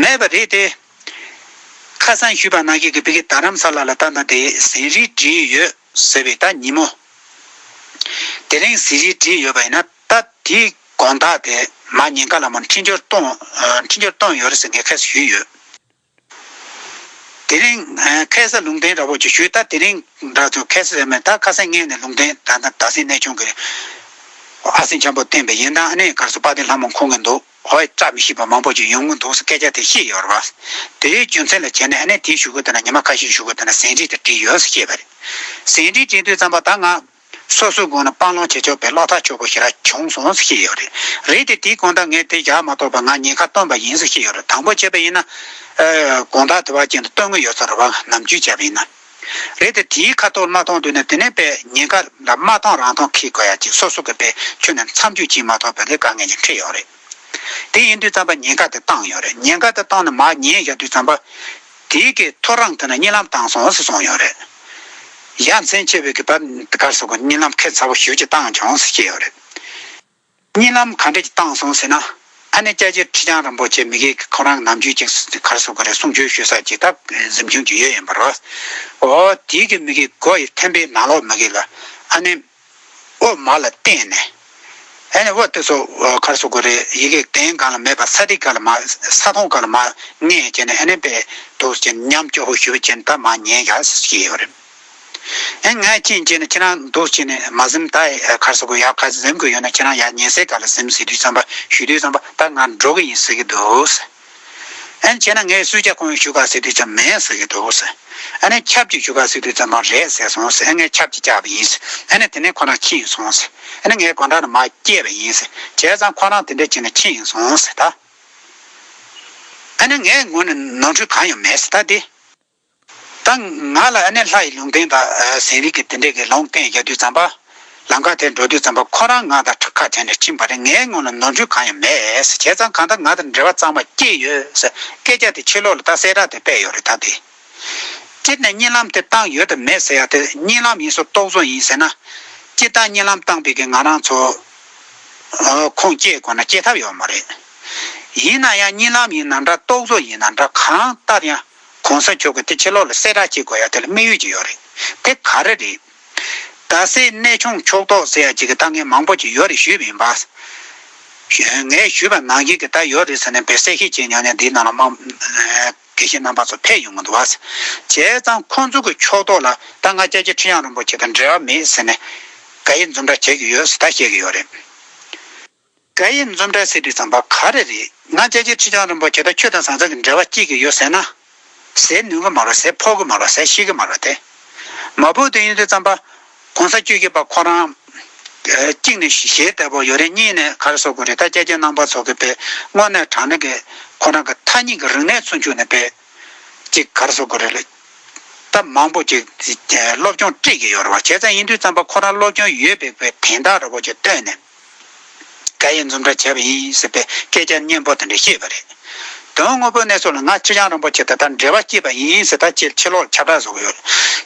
མེད་པ་རེད་དེ། ཁ་སང་ཞུས་པ་ནང་བཞིན་གྱི་ཕ་གི་རྡ་རམ་ས་ལ་ལ་ད་ལྟ་དེ་ཟིན་བྲིས་བྲིས་ཡོད་ཟེར་བའི་ད་ཉིན་མོ། དེ་རིང་ཟིན་བྲིས་བྲིས་ཡོད་པ་ཡིན་ན་ད་དེའི་དགོང་དག་དེ་མ་ཉེན་ཁ་ལ་མ་འཕྲིན་སྦྱོར་གཏོང་འཕྲིན་སྦྱོར་གཏོང་ཡོད་རེད་ཟེར་ངས་ཁ་སང་ཞུས་ཡོད། དེ་རིང་ཁ་སང་ལུང་བསྟན་འདྲ་པོ་ཅིག་ཞུས། ད་དེ་རིང་འདྲ་ཚོ་ཁ་སང་རེད་མེད། ད་ཁ་སང་ངས་ནས་ལུང་བསྟན་ད་ད་ད་སེང་གནས་ཆུང་གི་ཨ་སེང་འཆམ་པོ་བསྟན་པའི་ཡིན་ད་ཨ་ནེ་གར་སོ་དཔལ་ལྡན་ལྷ་མོ་ཁོང་གི་འདུག་ཧོ་ཡ་བཀྲ་མི་ཤིས་པ་མང་པོ་ཅིག་ཡོང་གི་འདུག་ཟེར་སྐད་ཆ་དེ་བཤད་ཡོད་རེད་བ། དེའི་རྒྱུ་མཚན་ལ་བྱས་ནས་ཨ་ནེ་དེའི་གཞུག་གུ་དེ་ན་ཉི་མ་ཁ་ཤས་གཞུག་གུ་དེ་ན་ཟིན་བྲིས་དེ་བྲིས་ཡོད་ཟེར་བཤད་པ་རེད། ཟིན་བྲིས་བྲིས་དུས་ཙམ་པ་ད་ང་སོ་སོའི་སྒོ་ནས་སྤང་བླང་བྱེད་ཆོག་པའི་བློ་ཐག་ཆོད་པོ་ཞེ་དྲག་བྱུང་སོང་ཟེར་བཤད་ཡོད་རེད། རེད་དེ་དེའི་དགོང་དག་ངས་དེ་བཞག་མ་ཐོགས་པ་ང་ཉེན་ཁ་བཏོན་པ་ཡིན་ཟེར་བཤད་ཡོད་རེད། དང་པོ་བྱས་པ་ཡིན་ན་ཨ་དགོང་དག་དེ་བ་ཅན་དུ་བཏོན་གི་ཡོད་ས་རེད་བ། ནམ་རྒྱུན་བྱས་པ་ཡིན་ན། རེད་དེ་དེའི་ཁ་ཐོག་མ་མཐོང་དུས་ནས་དེ་ནས་པའི་ཉེན་ཁ་ལ་མ་མཐོང་རང་མཐོང་ཁེལ་དགོས་ཡ་ཅིག་སོ་སོ་གི་པའི་ཁྱོན་ནས་མཚམས་འཇོག་བྱེད་མ་ཐུབ་པའི་ལས་དཀའ་ངལ་ཅིག་འཕྲད་ཡོད་རེད། དེ་ཡིན་དུས་ཙམ་པ་ཉེན་ཁ་དེ་བཏང་ཡོད་རེད། ཉེན་ཁ་དེ་བཏང་ནས་མར་ཉན་བཞག་དུས་ཙམ་པ་དེའི་གི་ཐོ་རངས་དེ་ན་གཉིད་ལམ་བཏང་སོང་ཟེར་གསུངས་ཡོད་རེད། ཡ་མཚན་ཆེ་བའི་གི་པ་གར་སོ་གི་གཉིད་ལམ་ཁེ་ཚ་བོ་ཞེ་ཅིག་བཏང་བྱུང་ཟེར་བཤད་ཡོད་རེད། གཉིད་ལམ་ག་འདྲ་ཅིག་བཏང་སོང་ཟེར་ན། ཨ་ནེ་སྐྱབས་རྗེ་ཁྲི་བྱང་རིན་པོ་ཆེ་མི་གི་ཁོ་རང་ནམ་རྒྱུན་ཅིག་གར་སོ་གི་རེད། གསུང་ཆོས་ཞུ་ས་ཅིག་ད་གཟིམ་ཆུང་ཅིག་ཡོད་ཡིན་པ་རེད། འོ་དེའི་གི་མི་གི་སྒོ་ཡི་ཐེམ་པའི་ནང་ལོགས་མི་གི་ལ་ཨ་ནེ་ཨོ་མ་ལ་བརྟེན་ནས་ ཨ་ནི་འོ་དེ་ཚོ་ག་རེ་ཟེར་དགོས་རེད། ཡི་གེ་གདན་སྒང་ལ་མེད་པ་ས་སྟེང་སྒང་ལ་མར་ས་མཐོང་སྒང་ལ་མར་མངགས་བྱས་ནས། ཨ་ནི་དཔེ་འདུག་སེ་བྱས་ནས་ཉམས་སྐྱོ་བོ་ཞུས་པ་བྱས་ནས་ད་མར་ཉན་ཡག་ཟེར་གྱི་ཡོད་རེད། ཨེ་ང་ཕྱིན་བྱས་ནས་ཁྱེད་རང་འདུག་སེ་བྱས་ནས་མ་གཟིམས། ད་ག་རེ་ཟེར་དགོས། ཡག་ག་ཚོད་གཟིམ་དགོས་ཡོད་ན་ཁྱེད་རང་ཡར་ཉལ་སའི་སྒང་ལ་གཟིམས་ཟེར་དུས་ཙམ་པ། ཞུ་དུས་ཙམ་པ་ད་ང་འགྲོ་གི་ཡིན་ཟེར་གྱི་འདུག་ཟེར། ཨ་ནི་བྱས་ན་ངས་གསོལ་ཇ་གང་ཞུ་ག་ཟེར་དུས་ཙམ་མེད་ཟེར་གྱི་འདུག་ཟེར། ཨ་ནི་ཆབ་ཅིག་ཞུ་ག་ཟེར་དུས་ཙམ་པ་རེད་ཟེར་སོང་ཟེར། ཨ་ངས་ཆབ་ཅིག་བཅག་པ་ཡིན་ཟེར། ཨ་ནི་དེ་ནས་ཁོ་རང་ཕྱིན་སོང་ཟེར། ཨ་ནི་ངས་སྒོ་འགྲམ་ནས་མར་བསྐྱལ་བ་ཡིན་ཟེར། བྱས་ཙང་ཁོ་རང་དེ་འདྲ་བྱས་ནས་ཕྱིན་སོང་ཟེར་ད། ཨ་ནི་ངའི་ངོས་ནས་ནོར་འཁྲུལ་གང་ཡང་མེད་ཟེར་ད་དེ། ད་ང་ལ་ཨ་ནི་ལྷ་ཡི་ལུང་བསྟན་དང་ཟན་རིལ་གྱི་དེ་འདྲས་ཀྱི་ལུང་བསྟན་རྒྱག་དུས་ཙམ་པ། ལམ་ཁ་དེར་འགྲོ་དུས་ཙམ་པ་ཁོ་རང་ང་དང་ཁ་བྲལ་ནས་ཕྱིན་པ་རེད། ངའི་ངོས་ལ་ནོར་འཁྲུལ་གང་ཡང་མེད་ཟེར། བྱས་ཙང་གང་ལྟར་ང་དང་འབྲེལ་བ་གཙང་མ་སྐྱེས་ཡོད་ཟེར་སྐད་ཆ་དེ་ཕྱི་ལོགས་ལ་ད་གསལ་བསྒྲགས་དེ་སྤེལ་ཡོད་རེད་ད་དེ། སྤྱིར་ནས་གཉིད་ལམ་དེ་བཏང་ཡོད་དམ་མེད་ཟེར་ཡ་དེ། གཉིད་ལམ་ཡིན་ཟེར་རྟོག་བཟོ་ཡིན་ཟེར་ན། སྤྱིར་བཏང་གཉིད་ལམ་བཏང་པའི་གི་ང་རང་ཚོ་ཨ་ཁུངས་སྐྱེལ་དགོས་ན་སྐྱེལ་ཐབས་ཡོད་མ་རེད། ཡིན་ན་ཡང་གཉིད་ལམ་ཡིན་ན་འདྲ། རྟོག་བཟོ་ཡིན་ན་འདྲ། གང་ལྟར་ཡང་གོང་ས་མཆོག་གིས་དེ་ཕྱི་ལོགས་ལ་གསལ་བསྒྲགས་བྱེད་དགོས་ཡ་དེ་ལ་དམིགས་ཡུལ་ཅིག་ཡོད་རེད། དེ་ག་རེ་རེད། ད་སའི་གནས་ཆུང་ཕྱོགས་གཏོགས་ཟེར་ཡ་ཅིག་གི་ད་ངས་མང་པོ་ཅིག་ཡོད་རེད་ཞུས་པ་ཡིན་པ། ངས་ཞུས་པ་ནང་བཞིན་གྱི་ད་ཡོད་རེད་ཟེར་ནས་དཔེ་གསལ་བཤད་བྱེད་མྱོང་ནས་འདིའི་ནང་ལ་མང་དགེ་བཤེས་རྣམ་པ་ཚོ་ཕེབས་ཡོང་གི་འདུག་བ། བྱས་ཙང་ཁོང་ཚོ་གི་ཕྱོགས་གཏོགས་ལ་ད་ང་སྐྱབས་རྗེ་ཁྲི་བྱང་རིན་པོ་ཆེ་དང་འབྲེལ་བ་མེད་ཟེར་ནས་དགག་དབྱེ་འཛུམ་འདྲ་བྱེད་ཀྱི་ཡོད་ཟེར་ད་བཤད་ཀྱི་ཡོད་རེད། དགག་དབྱེ་འཛུམ་འདྲ་ཟེར་དུས་ཙམ་པ་ག་རེ་རེད། ང་སྐྱབས་རྗེ་ཁྲི་བྱང་རིན་པོ་ཆེ་དང་ཆོས་དང་ཟང་ཟིང་གི་འབྲེལ་བ་སྐྱེ་གི་ཡོད་ཟེར་ན། ཟེར་ནུས་གི་མ་རེད། ཟེར་ཕོད་གི་མ་རེད། ཟེར་ཤེས་གི་མ་རེད་དེ། མ་ཕོད་དེ་ཡིན་དུས་ཙམ་པ། གོང་ས་བཅུ་བཞི་པ་ཁོ་རང་གཅིག་ནས་ཞལ་བདེ་པོ་ཡོད་རེད། གཉིས་ནས་ག་རེ་ཟེར་དགོས་རེད། ད་སྐྱབས་རྗེ་རྣམ་པ་ཚོ་གི་དཔེ་དངོས་གནས་དྲང་གནས་ཀྱི་ཁོ་རང་གི་ཐ་སྙད་ཀྱི་རིག་གནས་ཚུན་ཆད་ནས་དཔེ་གཅིག་ག་རེ་ཟེར་དགོས་རེད། ད་མང་པོ་ཅིག་སློབ་སྦྱོང་སྤྲད་ཀྱི་ཡོད་རེད་བ། བྱས་ཙང་ཡིན་དུས་ཙམ་པ་ཁོ་རང་སློབ་སྦྱོང་ཡོད་པའི་དཔེ་དན་རྟགས་འདྲ་པོ་ཅིག་བཏོན་ནས། དགག་དབྱེ་འཛུམ་འདྲ་བྱས་པ་ཡིན་ཟེར་བའི་སྐད་ཆ་སྙན་པོ་དེ་འདྲ་བཤད་པ་རེད། དོན་དངོས་པོའི་གནས་ཚུལ་ལ་ང་ཁྲི་བྱང་རིན་པོ་ཆེ་དང་ད་འབྲེལ་བ་སྐྱེས་པ་ཡིན་ཟེར་ད་ཕྱི་ཕྱི་ལོགས་ལ་ཁྱབ་བསྒྲགས་བཟོ་གི་ཡོད་རེད།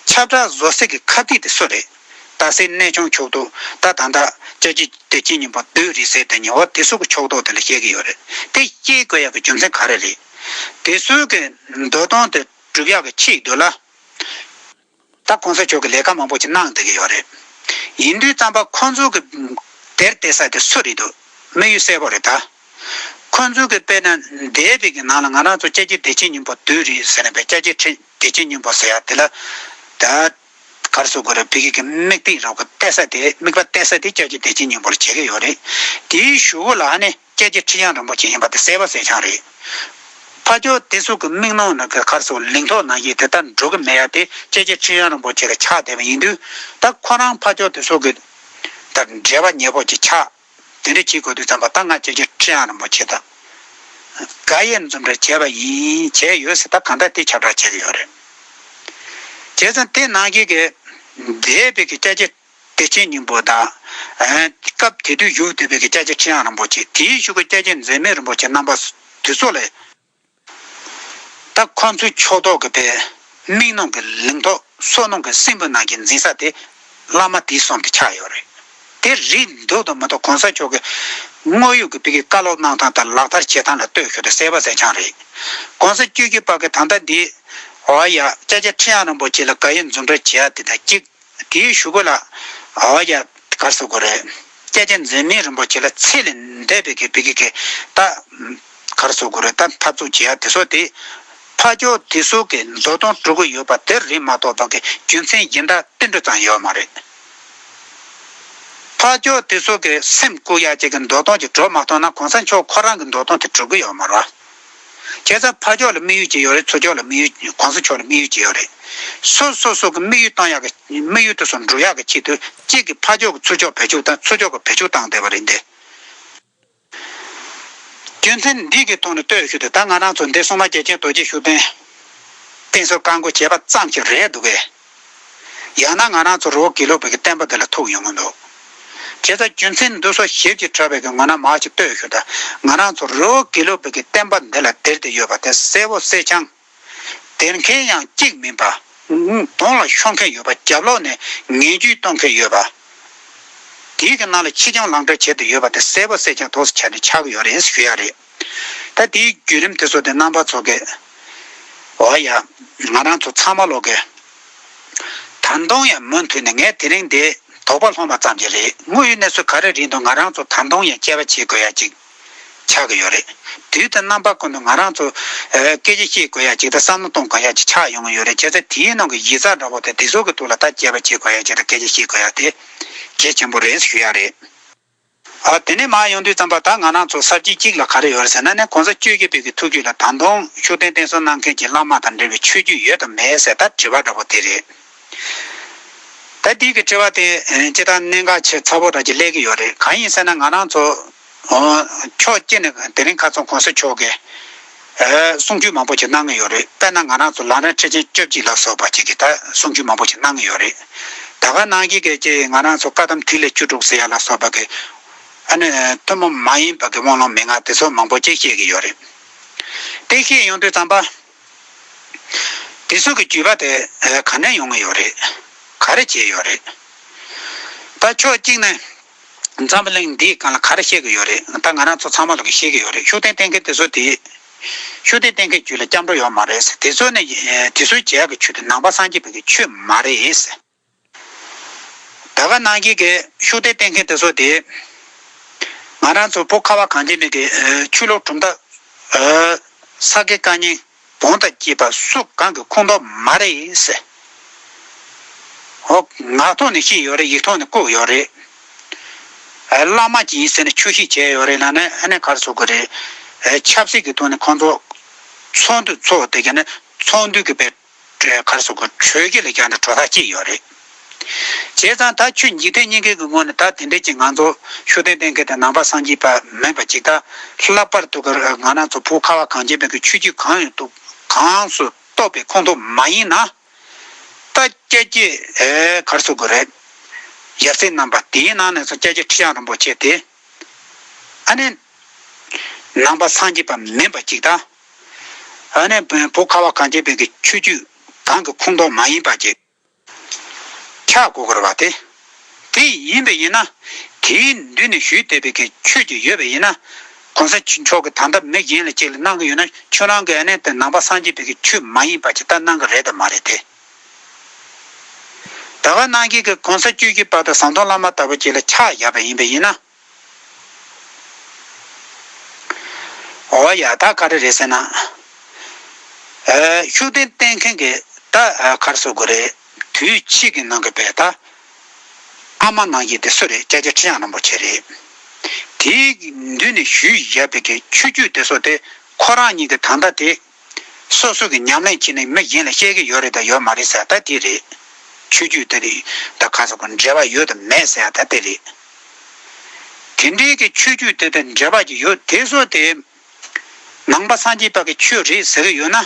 ཁྱབ་བསྒྲགས་བཟོ་སའི་གི་ཁ་གཏད་དེ་སུ་རེད། ད་སའི་གནས་ཆུང་ཕྱོགས་གཏོགས། ད་ད་ལྟ་སྐྱབས་རྗེ་བདེ་ཆེན་སྙིང་པོ་བདུད་རེད་ཟེར་དེ་ཉིན་འོ་དེ་ཚོ་གི་ཕྱོགས་གཏོགས་དེ་ལ་བཤད་གི་ཡོད་རེད། དེ་བཤད་དགོས་ཡག་གི་རྒྱུ་མཚན་ག་རེ་རེད། དེ་ཚོའི་གི་འདོད་སྟངས་དེ་སྒྲུབ་ཡག་གི་ཆེད་དུ་ལ། ད་གོང་ས་མཆོག་གིས་ལས་ཀ་མང་པོ་ཅིག་གནང་བསྡད་ཀྱི་ཡོད་རེད། ཡིན་དུས་ཙམ་པ་ཁོང་ཚོ་གི་དེར་བལྟས་ས་དེ་སུ་རེད་འདུག་དམིགས་ཡུལ་གསལ་པོ་རེད་ད། ཁོང་ཚོ་གི་དཔེར་ན་འདས་པའི་གི་ནང་ལ་ང་རང་ཚོ་སྐྱབས་རྗེ་བདེ་ཆེན་སྙིང་པོ་བདུད་རེད་ཟེར་ནས་པའི་སྐྱབས་རྗེ་ཁྲི་བདེ་ཆེན་སྙིང་པོ་ཟེར་ཡ་དེ་ལ། ད་ག་རེ་ཟེར་དགོས་རེད། བོད་ཀྱི་གི་དམིགས་གཏད་རོགས་གི་བལྟས་ས་དེ་དམིགས་པ་བལྟས་ས་དེ་སྐྱབས་རྗེ་བདེ་ཆེན་སྙིང་པོར་བྱེད་ཀྱི་ཡོད་རེད། དེའི་གཞུག་གུ་ལ་ཨ་ནི། སྐྱབས་རྗེ་ཁྲི་བྱང་རིན་པོ་ཆེ་ཡིན་པ་དེ་གསལ་པོ་གསལ་རྐྱང་རེད། ཕ་ཇོ་དེ་ཚོ་གི་མིག་ནང་ན་གི་ག་རེ་ཟེར་ལིང་ཐོག་ནང་བཞིན་དེ་ལྟར་འགྲོ་གི་མེད་ཡ་དེ་སྐྱབས་རྗེ་ཁྲི་བྱང་རིན་པོ་ཆེ་ལ་ཆགས་བསྡད་པ་ཡིན་དུས། ད་ཁོ་རང་ཕ་ཇོ་དེ་ཚོ་གི་ད་འབྲེལ་བ་ཉེ་པོ་ཅིག་ཆགས། དེ་འདྲ་བྱེད་དགོས་དུས་ཙམ་པ་ད་ང་སྐྱབས་རྗེ་ཁྲི་བྱང་རིན་པོ་ཆེ་དང་དགག་དབྱེ་འཛུམ་འདྲ་བྱས་པ་ཡིན། བྱས་ཡོད་ཟེར་ད་གང་ལྟར་དེ་ཁྱབ་བསྒྲགས་བྱེད་ཀྱི་ཡོད་རེད། བྱས་ཙང་དེ་ནང་བཞིན་གི་འདས་པའི་གི་སྐྱབས་རྗེ་བདེ་ཆེན་སྙིང་པོ་དང་། ཨ་སྐབས་དེ་དུས་བཞུགས་བསྡད་པའི་གི་སྐྱབས་རྗེ་ཁྲི་བྱང་རིན་པོ་ཆེ། དེའི་གཞུག་གི་སྐྱབས་རྗེ་འཛད་མེད་རིན་པོ་ཆེ་རྣམ་པ་དེ་ཚོ་ལས། ད་ཁོང་ཚོའི་ཕྱོགས་གཏོགས་ཀྱི་དཔེ་མིག་ནང་གི་ལིང་ཐོག་བསོད་ནམས་ཀྱི་སྲིན་བུ་ནང་གི་འཛིན་ས་དེ་བླ་མ་དེའི་གསུང་དེ་ཆགས་ཡོད་རེད། དེ་རེད་འདུག་དང་མ་གཏོགས་གོང་ས་མཆོག་གི་དངོས་ཡོད་ཀྱི་བོད་ཀྱི་བཀའ་སློབ་གནང་སྟངས་དང་ལག་བསྟར་བྱེད་སྟངས་ལ་ལྟོས་ཤོག་དེ་གསལ་པོ་གསལ་རྐྱང་རེད། གོང་ས་བཅུ་བཞི་པ་གི་ད་ལྟ་འདི་འོ་ཡ་སྐྱབས་རྗེ་ཁྲི་བྱང་རིན་པོ་ཆེ་ལ་དགག་དབྱེ་འཛུམ་འདྲ་བྱེད་ཡ་དེ་དང་གཅིག་དེའི་གཞུག་གུ་ལ་འོ་ཡ་ག་རེ་ཟེར་དགོས་རེད། སྐྱབས་རྗེ་འཛད་མེད་རིན་པོ་ཆེ་ལ་ཚད་ལས་འདས་པའི་གི་བོད་ཀྱི་གི་ད་ག་རེ་ཟེར་དགོས་རེད། ད་འཐབ་རྩོད་བྱེད་ཡ་དེ་ཚོ་དེ་ཕ་ཇོ་དེ་ཚོ་གི་འདོད་སྟངས་སྒྲུབ་ཀྱི་ཡོད་པ་དེ་རེད་མ་གཏོགས་ད་གི་རྒྱུ་མཚན་གཞན་དག་ཏིལ་འབྲུ་ཙམ་ཡོད་མ་རེད། ཕ་ཇོ་དེ་ཚོ་གི་སེམས་བཀུག་ཡ་ཅིག་གི་འདོད་སྟངས་ཅིག་སྒྲུབ་མ་ཐུབ་ན་གོང་ས་མཆོག་ཁོ་རང་གི་འདོད་སྟངས་དེ་སྒྲུབ་ཀྱི་ཡོད་མ་རེད། བྱས་ཙང་ཕ་ཕྱོགས་ལ་དམིགས་ཡུལ་ཅིག་ཡོད་རེད། ཚུར་ཕྱོགས་ལ་དམིགས་ཡུལ་གོང་ས་མཆོག་ལ་དམིགས་ཡུལ་ཅིག་ཡོད་རེད། སོ་སོ་སོ་གི་དམིགས་ཡུལ་བཏང་ཡག་གི་དམིགས་ཡུལ་དེ་ཚོ་འགྲུབ་ཡག་གི་ཆེད་དུ་གཅིག་གིས་ཕ་ཕྱོགས་ཀྱི་ཚུར་ཕྱོགས་བེད་སྤྱོད་བཏང་། ཚུར་ཕྱོགས་ཀྱི་བེད་སྤྱོད་བཏང་བསྡད་པ་རེད་འདི། རྒྱུ་མཚན་འདི་གི་ཐོག་ནས་ལྟོས་ཤིག་དང་། ད་ང་རང་ཚོ་འདི་སྲུང་མ་རྒྱལ་ཆེན་རྡོ་རྗེ་ཤུགས་ལྡན་བསྟེན་གསོལ་བཀའ་བསྒོ་བྱས་པ་ཙམ་ཞིག་རེད་འདུག་གས། ཡང་ན་ང་རང་ཚོ་རི་བོ་དགེ་ལུགས་པའི་གི་བསྟན་པ་འདི་ལ་ཐུག་ཡོང་གི་འདུག་བྱས་ཙང་རྒྱུ་མཚན་འདི་ཚོ་ཞིབ་ཅིང་ཕྲ་བའི་གི་ངོས་ནས་མར་ཅིག་ལྟོས་ཤིག་དང་། ང་རང་ཚོ་རི་བོ་དགེ་ལུགས་པའི་གི་བསྟན་པ་འདི་ལ་དེར་དེ་ཡོད་པ་དེ་གསལ་པོ་གསལ་རྐྱང་། དེར་མཁན་ཡང་གཅིག་མིན་པ། གདོང་ལ་ཤོར་མཁན་ཡོད་པ། རྒྱབ་ལོགས་ནས་ངན་ཇུས་གཏོང་མཁན་ཡོད་པ། དེའི་གི་ནང་ལ་ཕྱི་རྐྱང་ལང་སྤྲོད་བྱེད་དུ་ཡོད་པ་དེ་གསལ་པོ་གསལ་རྐྱང་ཐོག་ཆ་ནས་ཆགས་ཀྱི་ཡོད་རེད་ཞུ་ཡ་རེད། ད་དེའི་བརྒྱུད་རིམ་དེ་ཚོ་དེ་རྣམ་པ་ཚོ་གི་འོ་ཡ། ང་རང་ཚོ་ཚང་མ་ལོག་གི་ད་དུང་ཡང་མུ་མཐུད་ནས་ངས་དེ་རིང་འདི་ དོགས་པ་སློང་བ་ཙམ་གྱིས་རེད། དངོས་ཡོད་གནས་ཚུལ་ག་རེ་རེད་འདུག་ང་རང་ཚོ་ད་དུང་ཡང་དཔྱད་པ་བྱེད་དགོས་ཡ་ཅིག་ཆགས་ཀྱི་ཡོད་རེད། དུས་དང་རྣམ་པ་ཀུན་ཏུ་ང་རང་ཚོ་ཨ་སྐད་ཆ་བཤད་དགོས་ཡ་ཅིག་དང་བསམ་བློ་གཏོང་དགོས་ཡ་ཅིག་ཆགས་ཡོང་གི་ཡོད་རེད། བྱས་ཙང་དེའི་ནང་གི་གཞི་རྩ་འདྲ་པོ་དེ་དེ་ཚོ་གི་ཐོག་ལ་ད་དཔྱད་པ་བྱེད་དགོས་ཡ་ཅིག་དང་སྐད་ཆ་བཤད་དགོས་ཡ་དེ་གལ་ཆེན་པོ་རེད་ཞུ་ཡ་རེད། ཨ་དེ་ནས་མར་ཡོང་དུས་ཙམ་པ་ད་ང་རང་ཚོ་གསར་བརྗེ་གཅིག་ལ་ག་རེ་ཡོད་རེད་ཟེར་ན་ནི་གོང་ས་བཅུ་བཞི་པའི་གི་ཐུགས་རྒྱུད་ལ་ད་དུང་ཤུགས་ལྡན་བསྟེན་གསོལ་གནང་མཁན་གྱི་བླ་མ་དང་འབྲེལ་བའི་ཆོས་བརྒྱུད་ཡོད་དམ་མེད་ཟེར་ད་དྲི་བ་འདྲ་པོ་དེ་རེད། ད་འདི་གི་དྲི་བ་དེ་ཨ་སྤྱིར་བཏང་གནད་འགག་ཆེ་ཚ་པོ་འདྲ་ཅིག་སླེབས་ཀྱི་ཡོད་རེད། གང་ཡིན་ཟེར་ན་ང་རང་ཚོ་ཨོ་ཕྱོགས་གཅིག་ནས་དེ་རིང་ཁ་སང་གོང་ས་མཆོག་གིས་ཨ་གསུང་ཆོས་མང་པོ་ཞིག་གནང་གི་ཡོད་རེད། དཔེར་ན་ང་རང་ཚོ་ལམ་རིམ་ཁྲིད་ཆེན་བཅོ་བརྒྱད་ལ་སོགས་པ་ཅིག་གིས་ད་གསུང་ཆོས་མང་པོ་ཞིག་གནང་གི་ཡོད་རེད། ད་ག་ནང་བཞིན་གྱི་ཅིག་ང་རང་ཚོ་བཀའ་གདམས་ཐིག་ལེ་བཅུ་དྲུག་ཟེར་ཡ་ལ་སོགས་པ་གི་ཨ་ནི་ཐུན་མོང་མ་ཡིན་པ་གི་དབང་ལུང་མན་ངག་དེ་ཚོ་མང་པོ་ཅིག་བཤད་ཀྱི་ཡོད་རེད། དེ་བཤད་ཡོང་དུས་ཙམ་པ། དེ་ཚོ་གི་བརྒྱུད་པ་དེ་ཨ་ག་ནས་ཡོང་གི་ཡོད་རེད། ག་རེ་བྱས་ཡོད་རེད། ད་ཕྱོགས་གཅིག་ནས་འཛམ་བུ་གླིང་འདིའི་སྒང་ལ་ག་རེ་བཤད་ཀྱི་ཡོད་རེད། ད་ང་རང་ཚོ་ཚང་མ་ལོག་གིས་ཤེས་ཀྱི་ཡོད་རེད། ཤུགས་ལྡན་བསྟེན་མཁན་དེ་ཚོ་དེ་ཤུགས་ལྡན་བསྟེན་མཁན་རྒྱུད་ལ་སྐྱབས་འགྲོ་ཡོད་མ་རེད་ཟེར། དེ་ཚོ་ནི་ཨ་དེ་ཚོའི་བྱེད་ཡག་གི་ཆོས་དེ་ནང་པ་སངས་རྒྱས་པའི་གི་ཆོས་མ་རེད་ཟེར། ད་ག་ནང་བཞིན་གྱི་ཤུགས་ལྡན་བསྟེན་མཁན་དེ་ཚོ་དེ་ང་རང་ཚོ་བོད་ཁ་བ་གངས་ཅན་པའི་གི་ཨ་ཆོས་ལུགས་གྲུབ་མཐའ་ཨ་ས་དགེ་བཀའ་རྙིང་བོན་དང་བཅས་པ་སུ་གང་གི་ཁོངས་གཏོགས་མ་རེད་ཟེར། འོ་ངག་ཐོག་ནས་བཤད་ཡོད་རེད། ཡིག་ཐོག་ནས་བཀོད་ཡོད་རེད། ཨ་བླ་མ་ཅིག་ཡིན་ཟེར་ནས་ཆོས་བཤད་བྱས་ཡོད་རེད་ལབ་ན་ཨ་ནི་ག་རེ་ཟེར་དགོས་རེད། ཨ་ཆབ་སྲིད་ཀྱི་ཐོག་ནས་ཁོང་ཚོ་ཚོགས་འདུ་ཚོགས་དེ་ག་ནས་ཚོགས་འདུ་གི་པའི་ག་རེ་ཟེར་དགོས་གྲོས་ཀྱི་ལས་ཀྱང་ནས་གྲོས་ཐག་བཅད་ཡོད་རེད། བྱས་ཙང་ད་ཆོས་འཇིག་རྟེན་སྙིང་གའི་གི་ངོས་ནས་ད་དེ་འདྲས་ཀྱི་ང་ཚོ་ཤུགས་ལྡན་བསྟེན་མཁན་དེ་ནང་པ་སངས་རྒྱས་པ་མིན་པ་ཅིག་ད་ལྷག་པར་དུ་གི་ང་རང་ཚོ་བོད་ཁ་བ་གངས་ཅན་པའི་གི་ཆོས་བརྒྱུད་གང་ཡོད་དུ་གང་སུ་གཏོགས་པའི་ཁོངས་གཏོགས་མ་ཡིན་ན། ད་སྐྱ་སྐྱེས་ཨེ་ག་རེ་ཟེར་དགོས་རེད། ཡབ་སྲས་རྣམ་པ་དེའི་ནང་ནས་སུ་སྐྱབས་རྗེ་ཁྲི་བྱང་རིན་པོ་ཆེ་དེ། ཨ་ནི། ནང་པ་སངས་རྒྱས་པ་མིན་པ་ཅིག་དང་། ཨ་ནི་བོད་ཁ་བ་གངས་ཅན་པའི་གི་ཆོས་བརྒྱུད་གང་གི་ཁོངས་གཏོགས་མ་ཡིན་པ་ཅིག་ཆགས་དགོས་ཀྱི་རེད་པ་དེ། དེ་ཡིན་པ་ཡིན་ན། དེའི་མདུན་ནས་ཞུས་བསྡད་པའི་གི་ཆོས་ཅིག་ཡོད་པ་ཡིན་ན། གོང་ས་མཆོག་གིས་ད་ལྟ་མི་གཞན་ལ་ཅིག་ལ་གནང་གི་ཡོད་ན་ཁྱོད་རང་གིས་ཨ་ནི་དེ་ནང་པ་སངས་རྒྱས་པའི་གི་ཆོས་མ་ཡིན་པ་ཅིག་ད་གནང་གི་རེད་དམ་མ་རེད་དེ། ད་ག་ནང་བཞིན་གྱི་གོང་ས་བཅུ་བཞི་པ་དང་ཟམ་གདོང་བླ་མ་ལྟ་བུ་ཅིག་ལ་ཆགས་བཞག་པ་ཡིན་པ་ཡིན་ན། འོ་ཡ་ད་ག་རེ་རེད་ཟེར་ན། ཨ་ཤུགས་ལྡན་བསྟེན་མཁན་གྱི་ད་ཨ་ག་རེ་ཟེར་དགོས་རེད། དུས་ཕྱིས་ཀྱི་ནང་གི་བས་ད། ཨ་མ་ནང་བཞིན་དེ་སུ་རེད། སྐྱབས་རྗེ་ཁྲི་བྱང་རིན་པོ་ཆེ་རེད། དེའི་མདུན་ནས་ཞུས་བཞག་པའི་གི་ཆོས་བརྒྱུད་དེ་ཚོ་དེ་ཁོ་རང་ཉིད་ཀྱི་ད་ལྟ་དེ། སོ་སོ་གི་ཉམས་ལེན་བྱས་ནས་མི་གཞན་ལ་བཤད་ཀྱི་ཡོད་རེད་དང་ཡོད་མ་རེད་ཟེར་ད་དེ་རེད། ཆོས་བརྒྱུད་དེ་རེད་ད་ག་ཟེར་གི་འབྲེལ་བ་ཡོད་དམ་མེད་ཟེར་ད་དེ་རེད། དེ་འདྲའི་གི་ཆོས་བརྒྱུད་དེ་དང་འབྲེལ་བ་ཅིག་ཡོད་དེ་ཚོ་དེ། ནང་པ་སངས་རྒྱས་པ་གི་ཆོས་རེད་ཟེར་གི་ཡོད་ན།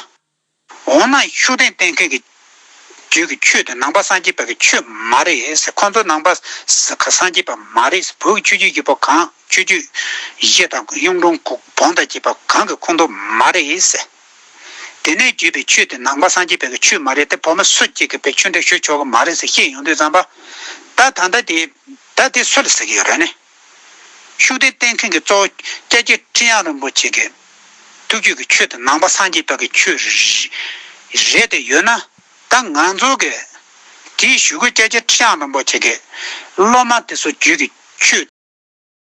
འོ་ན་ཤུགས་ལྡན་བསྟེན་མཁན་གྱི་རྒྱུད་ཀྱི་ཆོས་དེ་ནང་པ་སངས་རྒྱས་པ་གི་ཆོས་མ་རེད་ཟེར། ཁོང་ཚོ་ནང་པ་སངས་རྒྱས་པ་མ་རེད་ཟེར། བོད་ཀྱི་ཆོས་བརྒྱུད་བཞི་པོ་གང་ཆོས་བརྒྱུད་བཞི་དང་གཡུང་དྲུང་བོན་དང་བཅས་པ་གང་གི་ཁོངས་གཏོགས་མ་རེད་ཟེར། དེ་ནས་བརྒྱུད་པའི་ཆོས་དེ་ནང་པ་སངས་རྒྱས་པའི་གི་ཆོས་མ་རེད་དེ། བོད་མི་སུ་གཅིག་གིས་པའི་ཆོས་འདི་ཞུ་ཆོག་གི་མ་རེད་ཟེར་བཤད་ཡོང་དུས་ཙམ་པ། ད་ད་ལྟ་དེ་ད་དེ་སུ་ལ་ཟེར་གི་ཡོད་རེད་ནི། ཤུགས་ལྡན་བསྟེན་མཁན་གྱི་གཙོ་བོ་སྐྱབས་རྗེ་ཁྲི་བྱང་རིན་པོ་ཆེ་གི་ཐུགས་རྒྱུད་ཀྱི་ཆོས་དེ་ནང་པ་སངས་རྒྱས་པ་གི་ཆོས་རེད་དེ་ཡོད་ན། ད་ང་ཚོ་གི་དེའི་གཞུག་གུ་སྐྱབས་རྗེ་ཁྲི་བྱང་རིན་པོ་ཆེ་གི་སློབ་མ་དེ་ཚོ་རྒྱུད་ཀྱི་ཆོས་